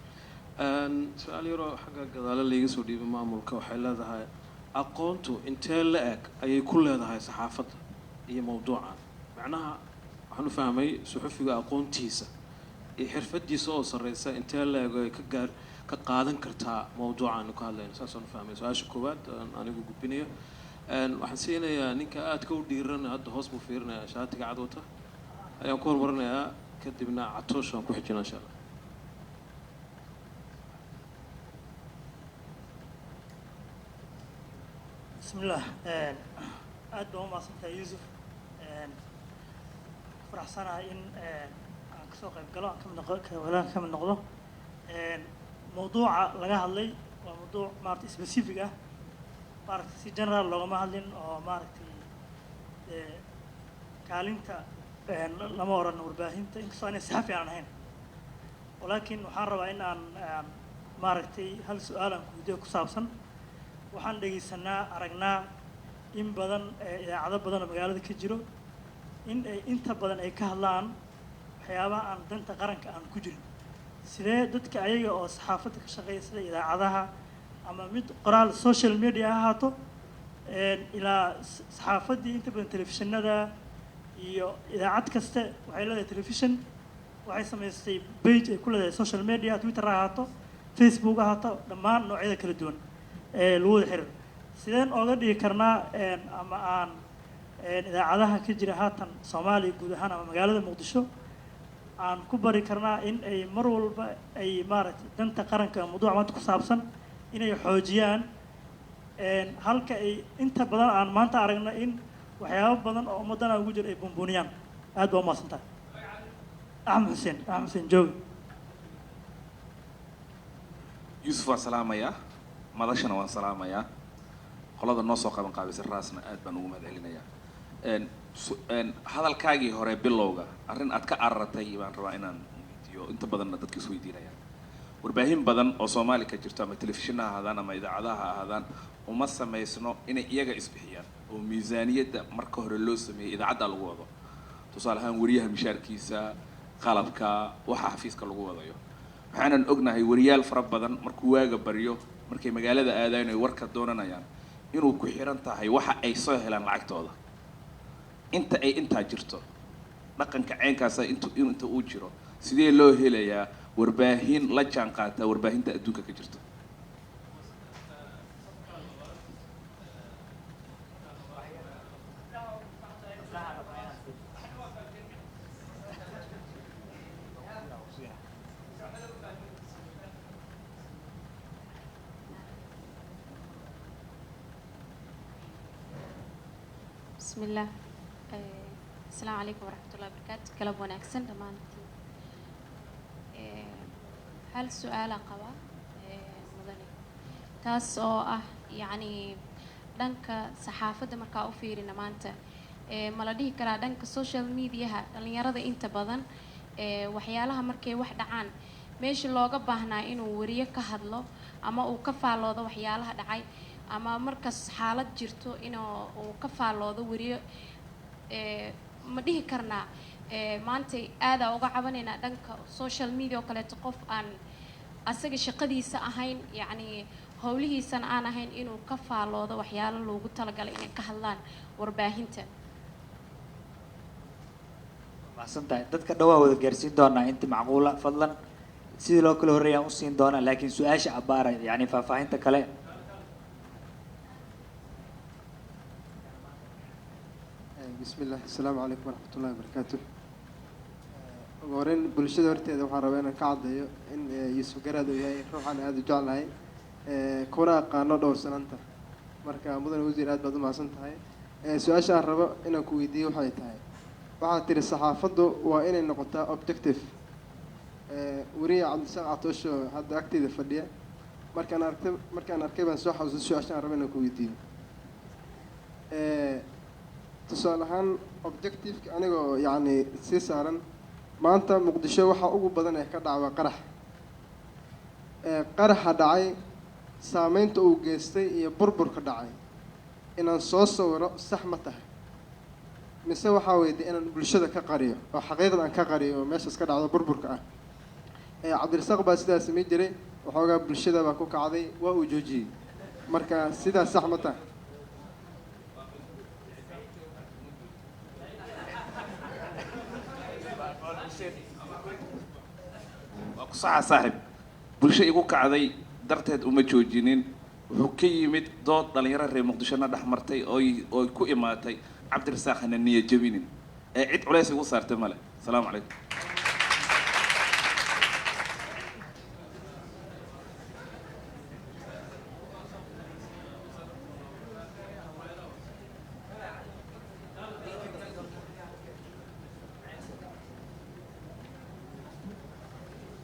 Su-aal yaroo xagga gadaale laiga soo dhiibay maamulka waxay leedahay, aqoontu intee la eg ayay ku leedahay saxaafadda iyo mawduucan? Macnaha waxaan u fahmay suxufiga aqoontiisa iyo xirfadiisa oo sarreysa intee la eg ay ka gaar ka qaadan kartaa mawduucan aanu ka hadlayno. Saasaan u fahmay su-aasha koowaad aan anigu gudbinayo. Waxaan siinayaa ninka aadka u dhiiran, hadda hoos buu fiirinayaa, shaatiga cad wata ayaan ku horumarinayaa, kadibna Catoosh aan ku xijinaa, insha Allah. Bismillaah. Aad baan u mahadsantahay, Yuusuf. Faraxsanahay in aan kasoo qayb galo, aan kamid noqdo ka kamid noqdo. Mawduuca laga hadlay waa mawduuc maaragtay specific ah, maaragtay si general loogama hadlin oo maaragtay kaalinta lama oran warbaahinta, inkastoo aanay saxafi aan ahayn. Walaakin waxaan rabaa in aan maaragtay hal su-aal aan ku weydiiyo ku saabsan waxaan dhegaysanaa, aragnaa in badan idaacado badan oo magaalada ka jiro in ay inta badan ay ka hadlaan waxyaabaha aan danta qaranka aan ku jirin. Sidee dadka ayaga oo saxaafadda ka shaqeeya, sida idaacadaha ama mid qoraal social media ha ahaato, ilaa saxaafaddii inta badan telefishinada iyo idaacad kaste waxay leedahay telefishin, waxay samaystay page ay ku leedahay social media, Twitter ha ahaato, Facebook ha ahaato, dhammaan noocyada kala duwan ee lagu wada xiriir. Sideen ooga dhigi karnaa ama aan idaacadaha ka jira haatan Soomaaliya guud ahaan ama magaalada Muqdisho aan ku bari karnaa in ay mar walba ay maaragtay danta qaranka, mawduuca maanta ku saabsan, inay xoojiyaan, halka ay inta badan aan maanta aragno in waxyaabo badan oo ummadana ugu jira ay buunbuuniyaan? Aad baa umahadsan tahay. Axmed Xuseen, Axmed Xuseen joogi. Yuusuf waan salaamayaa, madashana waan salaamayaa, qolada noo soo qaban qaabisay raasna aad baan ugu mahad celinayaa. Hadalkaagii hore bilowga arrin aad ka araratay baan rabaa inaan weydiiyo, inta badanna dadka isweydiinayaan. Warbaahin badan oo Soomaali ka jirto, ama telefishinna ha ahaadaan ama idaacadaha ha ahaadaan, uma samaysno inay iyaga isbixiyaan oo miisaaniyadda marka hore loo sameeyey idaacadda lagu wado, tusaale ahaan wariyaha mishaarkiisa, qalabka, waxa xafiiska lagu wadayo. Waxaanan ognahay wariyaal fara badan markuu waaga baryo, markay magaalada aadaan ay warka doonanayaan, inuu ku xiran tahay waxa ay soo helaan lacagtooda. Inta ay intaa jirto, dhaqanka caynkaasa inta uu jiro, sidee loo helayaa warbaahin la jaan qaata warbaahinta adduunka ka jirta? بسم الله. السلام عليكم ورحمة الله وبركاته. Galab wanaagsan dhammaantiin. Hal su-aalaan qabaa, mudane, taas oo ah yacni dhanka saxaafadda markaa u fiirina maanta, ma la dhihi karaa dhanka social mediaha dhalinyarada inta badan waxyaalaha markay wax dhacaan, meesha looga baahnaa inuu wariyo ka hadlo ama uu ka faalloodo waxyaalaha dhacay, ama markas xaalad jirto inuu uu ka faalloodo wariyo, ma dhihi karnaa maanta aadaa uga cabanaynaa dhanka social media oo kaleeto qof aan asaga shaqadiisa ahayn, yacni howlihiisana aan ahayn, inuu ka faalloodo waxyaalo loogu talagalay inay ka hadlaan warbaahinta? Mahadsan tahay. Dadka dhawaa wada gaarsiin doonaa inta macquula. Fadlan sidii loo kala horreeyaan u siin doonaa, laakiin su-aasha abbaara, yacni faahfaahinta kale. Bismi illah. Asalaamu calaykum waraxmat ullahi wabarakaatu. Ugu horeyn bulshada horteeda waxaan rabaa inaan ka caddeeyo in Yuusuf Garaad uu yahay ruuxaan aada u jeclahay, kuna aqaano dhowrsanaanta. Marka mudane wasiir, aad baad u mahadsan tahay. Su-aasha aan rabo inaan ku weydiiyo waxay tahay, waxaad tiri saxaafaddu waa inay noqotaa objective. Weriye Cabdisaaq Catoosho hadda agteyda fadhiya, markaan arkay baan soo xasuustay su-aasha aan rabo inaan ku weydiiyo. Tusaale ahaan objectiveka anigoo yacni sii saaran, maanta Muqdisho waxaa ugu badan ee ka dhaca waa qarax. Qaraxa dhacay, saameynta uu geystay iyo burburka dhacay inaan soo sawiro sax ma tahay, mise waxaa weydiy inaan bulshada ka qariyo oo xaqiiqda aan ka qariyo oo meeshaas ka dhacdo burburka ah? Cabdirasaaq baa sidaa samayn jiray. Waxoogaa bulshada baa ku kacday, waa uu joojiyey. Marka sidaas sax ma tahay? Waa ku saxa, saaxib. Bulsho igu kacday darteed uma joojinin. Wuxuu ka yimid dood dhalinyaro reer Muqdishona dhex martay ooy ku imaatay Cabdirasaaq hana niya jebinin ee cid culays igu saartay male. Asalaamu calaykum.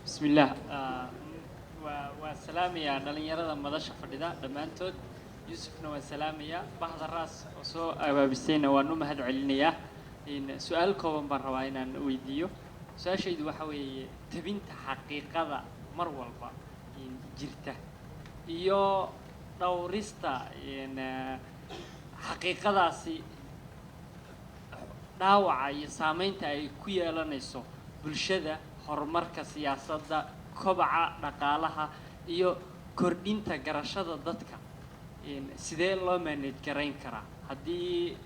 Bismi illaah. Waa salaamayaa dhalinyarada madasha fadhida dhammaantood. Yuusufna waan salaamayaa, bahda Raas oo soo abaabisayna waan u mahad celinayaa. Su-aal kooban baan rabaa inaan weydiiyo. Su-aashaydu waxa weeye tabinta xaqiiqada mar walba jirta iyo dhowrista xaqiiqadaasi dhaawaca iyo saameynta ay ku yeelanayso bulshada, horumarka siyaasadda, kobaca dhaqaalaha iyo kordhinta garashada dadka. Sidee loo manage garayn karaa? Haddii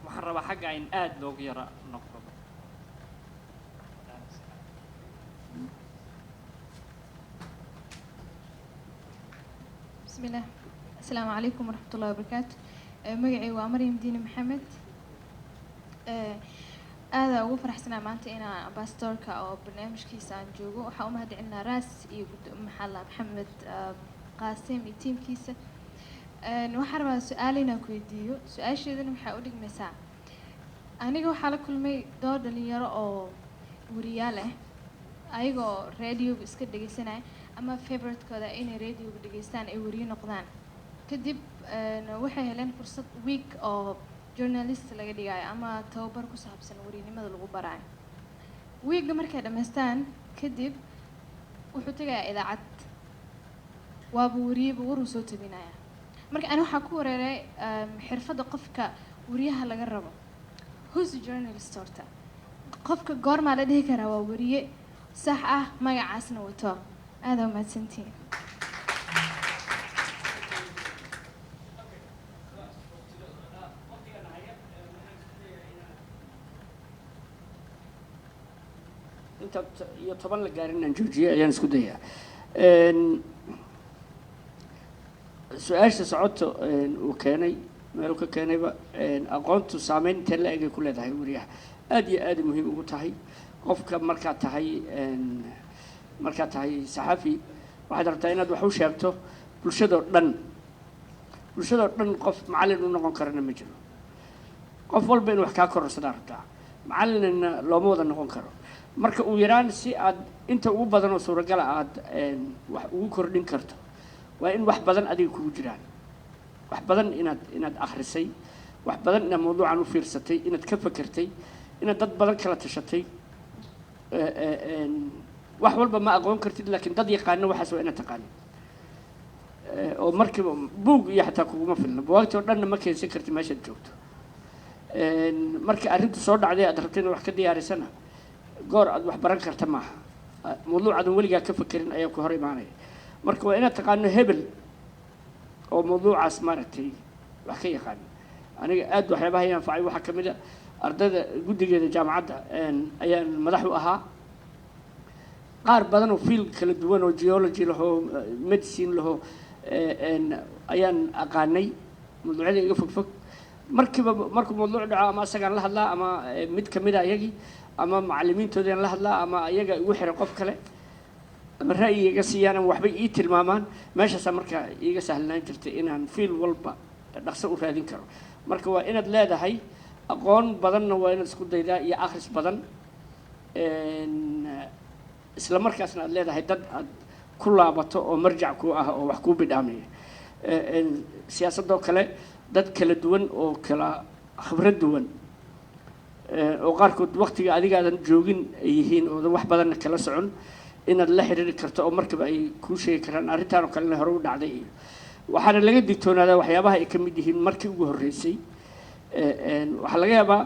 waxaan rabaa xagga in aada loogu yara noqdo. بسم الله، السلام عليكم ورحمة الله وبركاته. Magacay waa Maryam Diini Maxamed. Aada ugu faraxsanaa maanta inaan ambassadorka oo barnaamijkiisa aan joogo. Waxaa u mahad celinaa Raas iyo maxaa la Maxamed Qaasim iyo tiimkiisa. Waxaan rabaa su-aal inaan ku weydiiyo. Su-aasheedana waxaa u dhigmaysaa: aniga waxaa la kulmay door dhalinyaro oo wariyaal ah, ayagoo radioga iska dhegeysanaya ama favoritekooda inay radioga dhegeystaan ay wariyo noqdaan. Kadib waxay heleen fursad week oo journalist laga dhigayo ama tababar ku saabsan warinimada lagu baraayo. Weekga markay dhammaystaan kadib wuxuu tegayaa idaacad, waaba wariyeba, waruu soo tabinaya. Marka ani waxaa ku wareeray xirfadda qofka wariyaha laga rabo. Who's a journalist horta? Qofka goormaa la dhihi karaa waa wariye sax ah, magacaasna wato? Aada umahadsantihiin. Inta iyo 10 la gaarin inaan joojiye ayaan isku dayaa. Su-aasha socoto uu keenay, meeluu ka keenayba, aqoontu saameyn intee la egay ku leedahay wariyaha? Aada iyo aada muhiim ugu tahay. Qofka markaad tahay saxafi, waxaad rabtaa inaad wax u sheegto bulshadoo dhan. Bulshadoo dhan qof macallin u noqon karana ma jiro. Qof walba inuu wax kaa kororsadaa rabtaa, macallinna looma wada noqon karo. Marka uu yaraan si aad inta ugu badan oo suuragala aad wax ugu kordhin karto, waa in wax badan adiga kugu jiraan, wax badan inaad akhrisay, wax badan inaad mawduucan u fiirsatay, inaad ka fekertay, inaad dad badan kala tashatay. Wax walba ma aqoon kartid, laakiin dad yaqaano waxaas waa inaad taqaanid. Oo markiiba buug iyo xataa kuguma filna, buwaagta oo dhanna ma keensan kartid meeshaad joogto. Marka arrintu soo dhacday aad rabto inaad wax ka diyaarisana, goor aad wax baran karta maaha. Mawduuc aadan weligaa ka fekerin ayaa ku hor imaanaya. Marka waa inaad taqaano hebel oo mawduucaas maaragtay wax ka yaqaano. Aniga aad waxyaabaha i anfacay waxaa ka mid a ardayda guddigeeda jaamacadda ayaan madax u ahaa. Qaar badan oo field kala duwan oo geology lahoo, medicine lahoo ayaan aqaanay, mawduucyada iga fog fog. Markiiba markuu mawduuc dhaco, ama asagaan la hadlaa, ama mid kamid a iyagii, ama macallimiintoodaan la hadlaa, ama iyaga igu xiran qof kale, ama ra'yi iga siiyaan, ama waxbay ii tilmaamaan. Meeshaasaa marka iiga sahlanaan jirtay inaan field walba dhaqso u raadin karo. Marka waa inaad leedahay aqoon badanna, waa inaad isku daydaa iyo akhris badan, isla markaasna aad leedahay dad aad ku laabato oo marjac ku ah oo wax kuu bidhaamaya. Siyaasadoo kale dad kala duwan oo kala khibrad duwan, oo qaarkood waqtiga adigaadan joogin ay yihiin oodan wax badanna kala socon, inaad la xiriiri karto oo markiiba ay kuu sheegi karaan arrintaan oo kalena hore u dhacday. Iyo waxaana laga digtoonaadaa waxyaabaha ay ka mid yihiin markii ugu horreysay. Waxaa laga yaabaa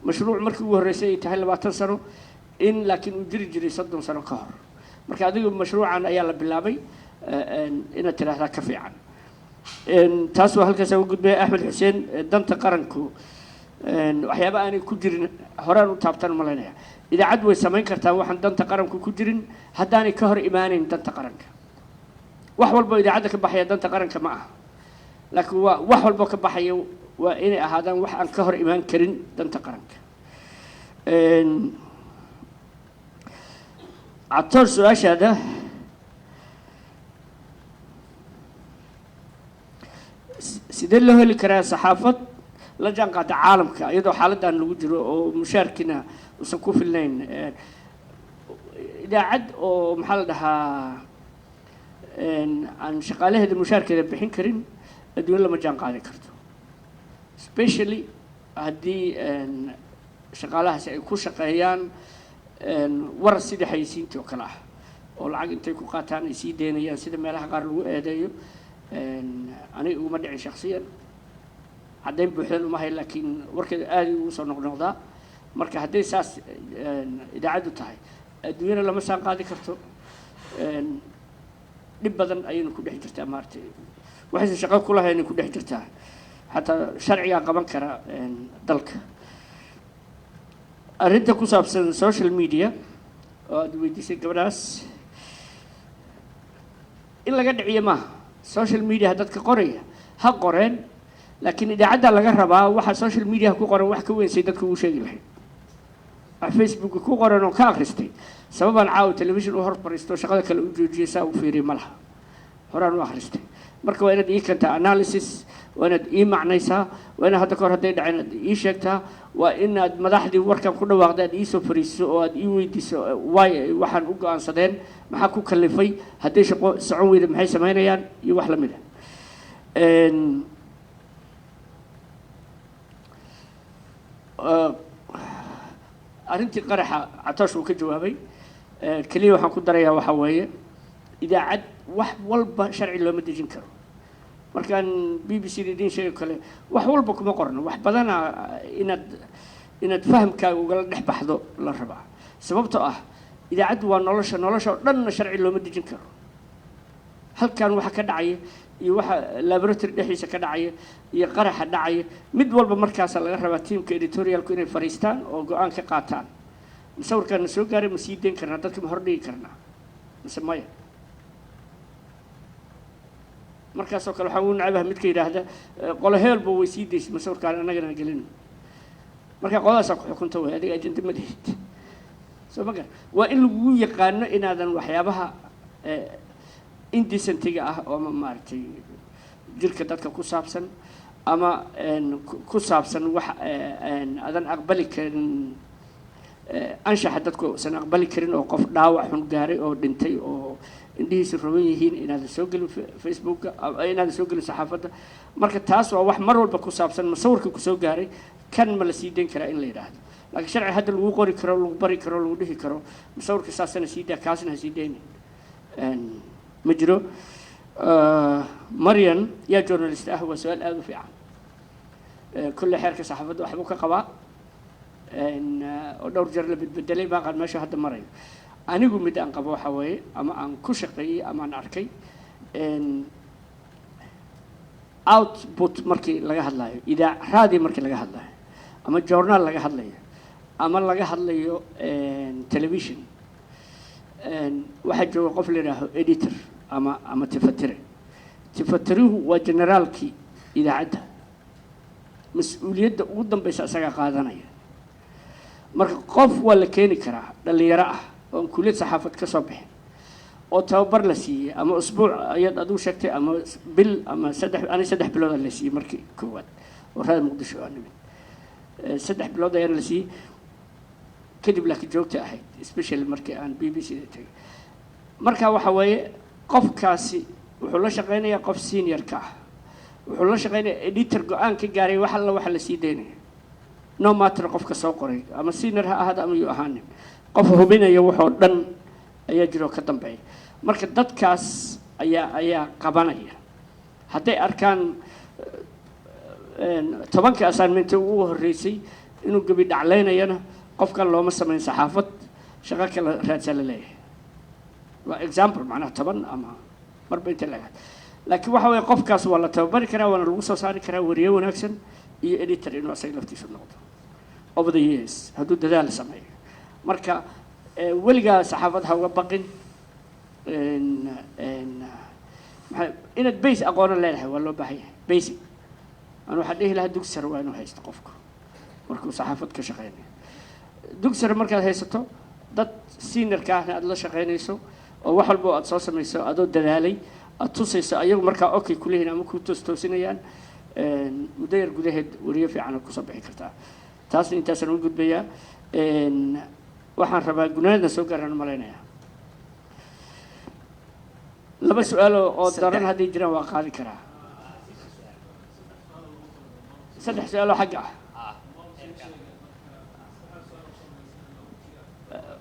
mashruuc markii ugu horreysay ay tahay 20 sano in, laakiin uu jiri jiray 30 sano ka hor. Marka adigu mashruucan ayaa la bilaabay. Inaad tiraahdaa ka fiican. Taas waa halkaas uga gudbaya. Axmed Xuseen, danta qaranku waxyaaba aanay ku jirin horaan u taabtan malaynaya. Idaacad way samayn kartaa waxaan danta qaranku ku jirin haddaanay ka hor imaanayn danta qaranka. Wax walbo idaacadda ka baxaya danta qaranka ma aha, laakiin waa wax walbo ka baxaya waa inay ahaadaan wax aan ka hor imaan karin danta qaranka. Cabtoor, su-aashaada sidee loo heli karaa saxaafad la jaan qaada caalamka iyadoo xaaladdan lagu jiro oo mushaarkiina uusan ku filnayn? Idaacad oo, maxaa la dhahaa, aan shaqaalaheeda mushaarkeeda bixin karin adduunyo lama jaan qaadi karto, especially haddii shaqaalahaasi ay ku shaqeeyaan war sidii xayeysiintii oo kale ah oo lacag intay ku qaataan ay sii deynayaan, sida meelaha qaar lagu eedeeyo. Aniga iguma dhicin shaksiyan, caddayn buuxdan uma hay, laakiin warkeeda aad ugu soo noqnoqdaa. Marka hadday saas idaacaddu tahay, adduunyana lama saan qaadi karto. Dhib badan ayayna ku dhex jirtaa, maaragtay, waxaysan shaqo ku lahayn ku dhex jirtaa. Xataa sharcigaa qaban kara dalka. Arrinta ku saabsan social media oo aad weydiisay gabadhaas, in laga dhiciyo maaha. Social media dadka qoraya ha qoreen, laakiin idaacadda laga rabaa waxa social media ku qoran wax ka weyn say dadka ugu sheegi lahayd. Wax Facebook ku qoran oo ka akhristay sababaan caawa television u hor fariisto, shaqada kale u joojiyay, saa u fiiriyo ma laha, horaan u akhristay. Marka waa inaad ii keentaa analysis, waa inaad ii macnaysaa, waa inaad hadda kahor hadday dhaceen aad ii sheegtaa, waa inaad madaxdii warkan ku dhawaaqday aad iisoo fariiso oo aad ii weydiiso waay waxaan u go'aansadeen, maxaa ku kalifay, hadday shaqo socon weyda maxay samaynayaan iyo wax la mid ah. Arrintii qaraxa Catoosh uu ka jawaabay. Keliya waxaan ku darayaa waxaa weeye, idaacad wax walba sharci looma dejin karo. Markaan BBC da idiin sheego kale, wax walba kuma qorno. Wax badana inaad fahamkaaga ugala dhex baxdo la rabaa, sababtoo ah idaacaddu waa nolosha. Nolosha oo dhanna sharci looma dejin karo. Halkan waxa ka dhacaya iyo waxa laboratory dhexdiisa ka dhacaya iyo qaraxa dhacaya, mid walba markaasa laga rabaa tiimka editorialku inay fariistaan oo go'aan ka qaataan: masawirkaan na soo gaaray ma sii dayn karnaa, dadka ma hordhigi karnaa mise maya? Markaasoo kale waxaan ugu nacabaha midka yidhaahda qolo heelba way sii daysay masawirkaan, annagana gelin. Marka qoladaasaa ku xukunta way, adiga ajenda ma lihid, soo ma gar. Waa in lagugu yaqaano inaadan waxyaabaha indecentiga ah oo ama, maaragtay, jirka dadka ku saabsan ama ku saabsan wax aadan aqbali karin, anshaxa dadku usan aqbali karin, oo qof dhaawac xun gaaray oo dhintay oo indhihiisa rogan yihiin inaadan soo gelin Facebooka, inaadan soo gelin saxaafadda. Marka taas waa wax mar walba ku saabsan masawirka kusoo gaaray kan ma la sii dayn karaa in la yidhaahdo. Laakiin sharci hadda lagu qori karo, lagu bari karo, lagu dhihi karo masawirka saasana sii daa, kaasna ha sii daynin, ma jiro. Marian, yaa journalist ah? Waa su-aal aada u fiican. Kolley xeerka saxaafadda waxbuu ka qabaa oo dhowr jeer la bedbedelay, baaqan meesha hadda marayo. Anigu mid aan qabo waxa weeye, ama aan ku shaqeeyey ama aan arkay, output markii laga hadlayo, idaa raadi markii laga hadlayo ama journal laga hadlayo ama laga hadlayo television, waxaa jooga qof la yidhaaho editor ama tifatire. Tifatiruhu waa generaalkii idaacadda, mas-uuliyadda ugu dambeysa isagaa qaadanaya. Marka qof waa la keeni karaa dhalinyaro ah oon kuliyad saxaafad ka soo bixin oo tababar la siiyey ama usbuuc ayaad adigu sheegtay ama bil ama 3. Ani 3 bilood la siiyey markii koowaad oo raad Muqdisho aan nimid. 3 bilood ayaana la siiyey kadib, laakiin joogta ahayd, especially markii aan BBC da tegay. Marka waxa weeye, qofkaasi wuxuu la shaqeynayaa qof senior ka ah, wuxuu la shaqeynayaa editor go'aan ka gaaray wax alla waxa la sii daynaya, no matter qofka soo qoray ama senior ha ahaada ama yuu ahaanin. Qof hubinaya waxoo dhan ayaa jiro ka dambeeya. Marka dadkaas ayaa qabanaya. Hadday arkaan 10-ka assignment ugu horreysay inuu gebi dhaclaynayana, qofkan looma samayn saxaafad, shaqo kale raadsaa la leeyahay. Waa example, macnaha 10 ama Marba inta laga, laakiin waxa weeye qofkaas waa la tababari karaa, waana lagu soo saari karaa wariye wanaagsan iyo editor inuu asaga laftiisu noqdo over the years hadduu dadaal sameeyo. Marka weligaa saxaafad ha uga baqin. Inaad base aqoonan leedahay waa loo baahan yahay. Basic anu waxaan dhihi lahaa dugsi sare waa inuu haysto qofku markuu saxaafad ka shaqeynayo. Dugsi sare markaad haysato, dad seniorka ahna aada la shaqeynayso oo wax walba oo aad soo samayso adoo dadaalay aad tusayso, ayagu markaa okay kuleeyihin ama ku toos toosinayaan, muddo yar gudaheed wariyo fiican aad kusoo bixi kartaa. Taasna intaasaan u gudbayaa. Waxaan rabaa gunaadna soo gaaraan malaynayaa. Laba su-aal oo daran hadday jiraan waa qaadi karaa. Saddex su-aal oo xagga ah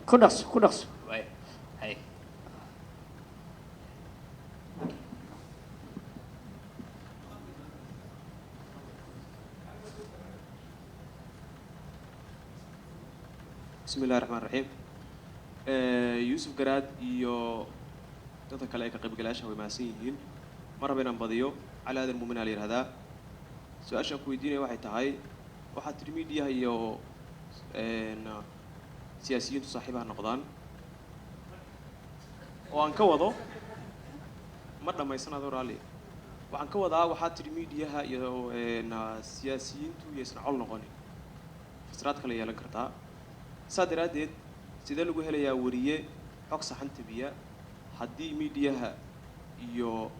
ku dhaqso, ku dhaqso. Hay. Bismi illahi raxmaan raxiim. Yuusuf Garaad iyo dadka kale ee ka qaybgalayaasha way mahadsan yihiin. Ma raba inaan badiyo. Cali Aadan Muumin aa la yihahdaa. Su-aasha aan ku weydiinaya waxay tahay, waxaad tidhi miidiyaha iyo siyaasiyiintu saaxiibaha noqdaan, oo aan ka wado ma dhammaysan adoo raalli. Waxaan ka wadaa, waxaad tidhi miidiyaha iyo siyaasiyiintu iyo isna col noqonin, fasraad kale yeelan kartaa. Saa daraaddeed, sidee lagu helayaa wariye xog saxan tabiya haddii miidiyaha iyo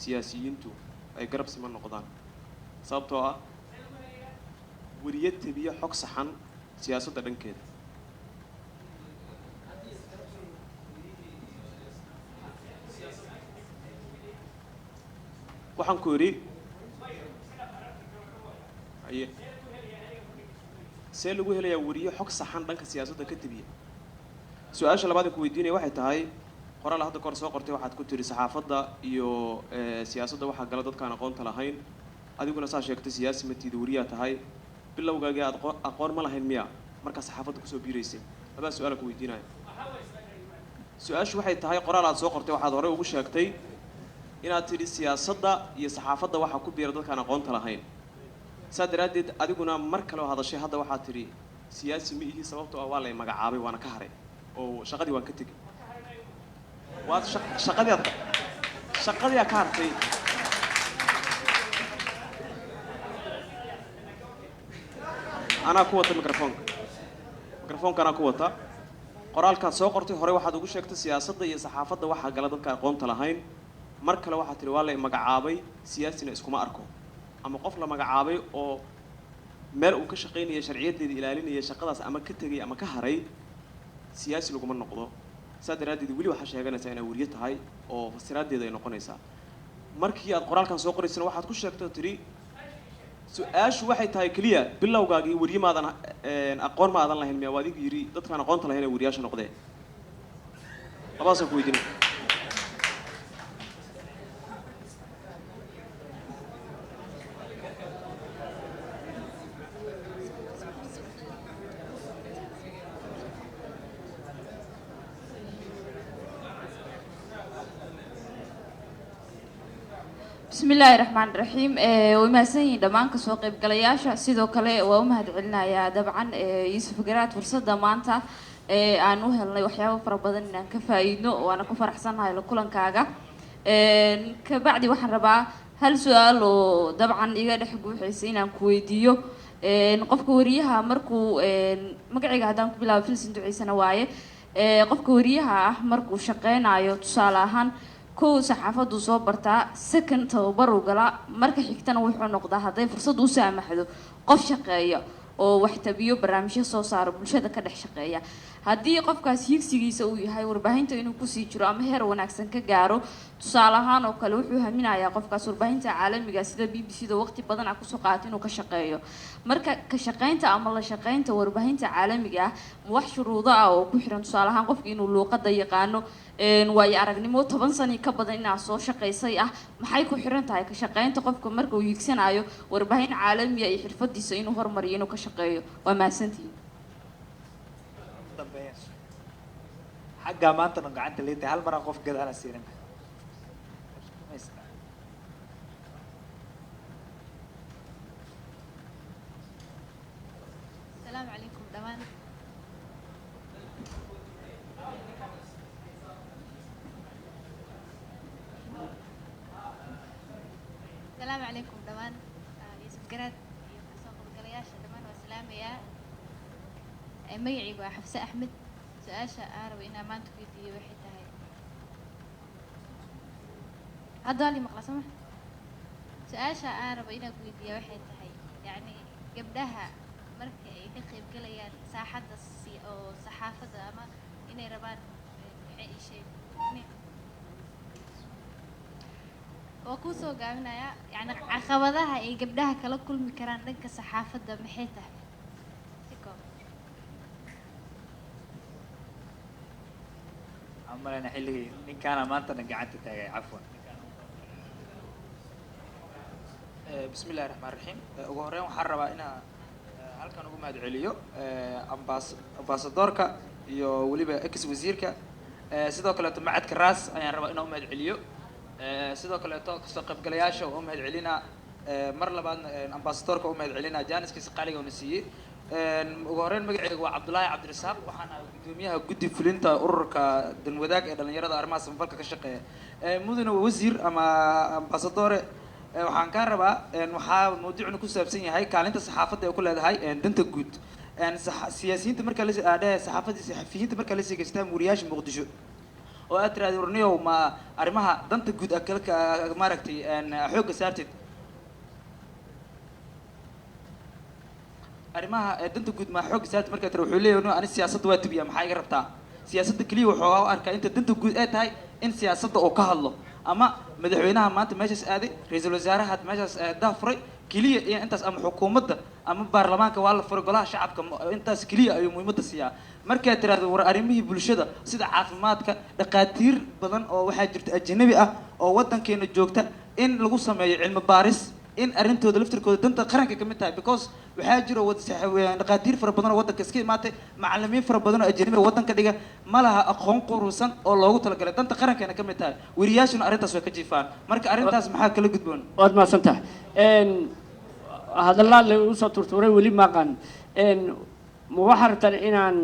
siyaasiyiintu ay garab siman noqdaan? Sababtoo ah wariye tabiya xog saxan siyaasadda dhankeeda. Waxaan ku idhi haye, see lagu helayaa wariye xog saxan dhanka siyaasadda ka tabiya? Su-aasha labaad ee ku weydiinaya waxay tahay, qoraal hadda kahor soo qortay waxaad ku tiri saxaafadda iyo siyaasadda waxaa gala dadkaan aqoonta lahayn. Adiguna saa sheegtay, siyaasi matiida, wariyaa tahay. Bilowgaagii aad aqoon ma lahayn miya markaa saxaafadda kusoo biiraysay? Labada su-aala ku weydiinaya. Su-aashu waxay tahay, qoraal aad soo qortay waxaad horey ugu sheegtay inaad tidhi siyaasadda iyo saxaafadda waxaa ku biira dadkaan aqoonta lahayn. Saa daraaddeed, adiguna mar kale oo hadashay hadda waxaad tidhi siyaasi ma ihi, sababtoo ah waa lay magacaabay waana ka haray oo shaqadii waan ka tegey. Waad shaqadii aad shaqadii aad ka hartay. Anaa ku wata microfoonka, microfoonka anaa ku wata. Qoraalkaad soo qortay hore waxaad ugu sheegtay siyaasadda iyo saxaafadda waxaa gala dadka aqoonta lahayn. Mar kale waxaad tihi waa la magacaabay, siyaasina iskuma arko, ama qof la magacaabay oo meel uu ka shaqaynaya sharciyaddeeda ilaalinaya shaqadaas ama ka tegay ama ka haray siyaasi laguma noqdo. Saa daraaddeed weli waxaa sheeganaysaa inaad weriye tahay oo fasiraadeeda ay noqonaysaa. Markii aad qoraalkan soo qoraysana waxaad ku sheegtay oo tidhi. Su-aashu waxay tahay keliya, bilowgaagii weriye maadan aqoon ma aadan lahayn miya? Waa adigu yidhi dadkaan aqoonta lahayn ee weriyaasha noqdee. Labadaasaan ku weydiinay. Bismi illaahi raxmaan raxiim. Way mahadsan yihiin dhammaan kasoo qaybgalayaasha. Sidoo kale waa u mahad celinayaa dabcan Yuusuf Garaad fursadda maanta ee aan u helnay waxyaabo fara badan inaan ka faa'iidno, waana ku faraxsannahay la kulankaaga. Kabacdi waxaan rabaa hal su-aal oo dabcan iga dhex guuxaysa inaan ku weydiiyo. Qofka wariyaha markuu, magacayga haddaan ku bilaabo, Filson Duceysana waaye, qofka wariyaha ah markuu shaqeynayo, tusaale ahaan, kow saxaafaduu soo bartaa, second tababaruu galaa, marka xigtana wuxuu noqdaa, hadday fursad u saamaxdo, qof shaqeeya oo wax tabiyo, barnaamijyo soo saaro, bulshada ka dhex shaqeeya. Haddii qofkaas higsigiisa uu yahay warbaahinta inuu kusii jiro ama heer wanaagsan ka gaaro, tusaale ahaan oo kale, wuxuu haminayaa qofkaas warbaahinta caalamiga sida BBC da waqti badan ah kusoo qaato inuu ka shaqeeyo. Marka ka shaqeynta ama la shaqeynta warbaahinta caalamiga ah, ma wax shuruudo ah oo ku xiran, tusaale ahaan qofka inuu luuqada yaqaano, waayo aragnimo 10 sani ka badan inaad soo shaqaysay ah, maxay ku xiran tahay ka shaqeynta qofka marka uu hiigsanayo warbaahin caalamiya iyo xirfadiisa inuu hormariyo inuu ka shaqeeyo? Waa mahadsantihiin. Dambeeya xaggaa maanta dhan gacanta liitay, hal maraan qof gadaala siinin. Asalaamu calaykum dhammaan. Asalaamu calaykum dhammaan. Yuusuf Garaad iyo kasoo qaybgalayaasha dhammaan waa salaamayaa. Magacaygu waa Xafse Axmed. Su-aasha aan rabo inaan maanta ku weydiiyo waxay tahay, hadda waa lii maqlaa soo ma? Su-aasha aan rabo inaan ku weydiiya waxay tahay, yacni gabdhaha marka ay ka qaybgalayaan saaxadda si oo saxaafadda ama inay rabaan, maxay ii sheeg waa kuu soo gaabinayaa, yacni caqabadaha ay gabdhaha kala kulmi karaan dhanka saxaafadda maxay tahay si kooban? Waxaan u malaynaa xilligii ninkaana maantana gacanta taagay, cafwan. Bismi illahi raxmaan raxiim. Ugu horreyn waxaan rabaa inaan halkan ugu mahad celiyo ambaasadoorka iyo weliba ex wasiirka. Sidoo kaleeto macadka RAAS ayaan rabaa inaan u mahad celiyo. Sidoo kaleeto kasoo qaybgalayaasha waa u mahad celinaa. Mar labaadna ambaasadoorka u mahad celinaa jaaniskiisa qaaliga una siiyey. Ugu horreyn magacayga waa Cabdulaahi Cabdirasaaq, waxaan ahay gudoomiyaha guddi fulinta ururka danwadaag ee dhalinyarada arrimaha samafalka ka shaqeeya. Mudane wasiir ama ambaasadore, waxaan kaa rabaa, waxaa mawduucna ku saabsan yahay kaalinta saxaafadda ay ku leedahay danta guud. Siyaasiyiinta marka la aadhe saxaafadda, saxafiyiinta marka la sheegaystaan wariyaasha Muqdisho oo aad tiraahdo, "Warniyow, ma arrimaha danta guud a kala maaragtay xoogga saartid arrimaha danta guud ma xoogga saartid?" Markaa tira wuxuu leeyahay, "No, ani siyaasadda waa tibiya, maxaa iga rabtaa?" Siyaasadda keliya wuxuu u arkaa inta danta guud ay tahay in siyaasadda uu ka hadlo, ama madaxweynaha maanta meeshaas aaday, ra-iisul wasaaraha meeshaas dah furay keliya iyo intaas, ama xukuumadda ama baarlamaanka waa la furay, golaha shacabka, intaas keliya ayuu muhiimadda siiyaa. Markaad tiraahdo, "War arrimihii bulshada sida caafimaadka, dhaqaatiir badan oo waxaa jirta ajnabi ah oo waddankeena joogta, in lagu sameeyo cilmi baaris, in arrintooda laftirkooda danta qaranka ka mid tahay," because waxaa jiro dhaqaatiir fara badan oo waddanka iska imaatay, macallimiin fara badan oo ajnabi oo waddanka dhiga, ma laha aqoon qurusan oo loogu talagalay, danta qarankeena ka mid tahay. Weriyaashuna arrintaas way ka jiifaan. Marka arrintaas maxaa kala gudboon? Waad mahadsan tahay. Hadallaa lagu soo turtuuray weli maaqaan. Ma waxaa rabtaan inaan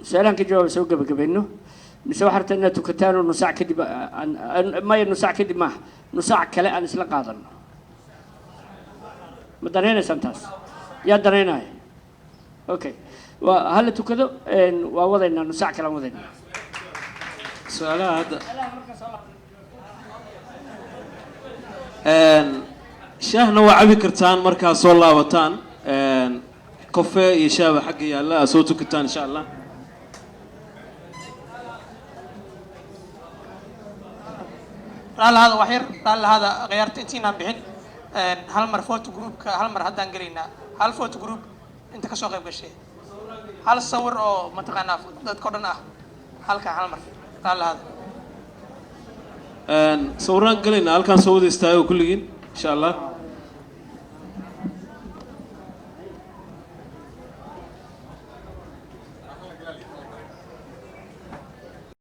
su-aalahan ka jawaaba soo gebagabayno, mise waxaa rabtaan inaad tukataan oo nus saac kadib maya, nus saac kadib maaha, nus saac kale aan isla qaadano? Ma danaynaysaan taas? Yaa danaynaya? Okay, waa hala tukado. Waa wadaynaa, nus saac kale aan wadaynaa. Su-aalaha hadda shaahna waa cabi kartaan markaa soo laabataan. Coffee iyo shaaba xagga yaalla, aad soo tukataan insha Allah. Raalli hada, wax yar raalli hada, khiyaarta intiinaan bixin. Hal mar photo groupka, hal mar haddaan gelaynaa, hal photo group inta kasoo qayb gashay, hal sawir oo mataqaanaa dadka o dhan ah halkan, hal mar, raalli hada. Sawiraan gelaynaa, halkaan soo wada istaago kulligiin insha Allah.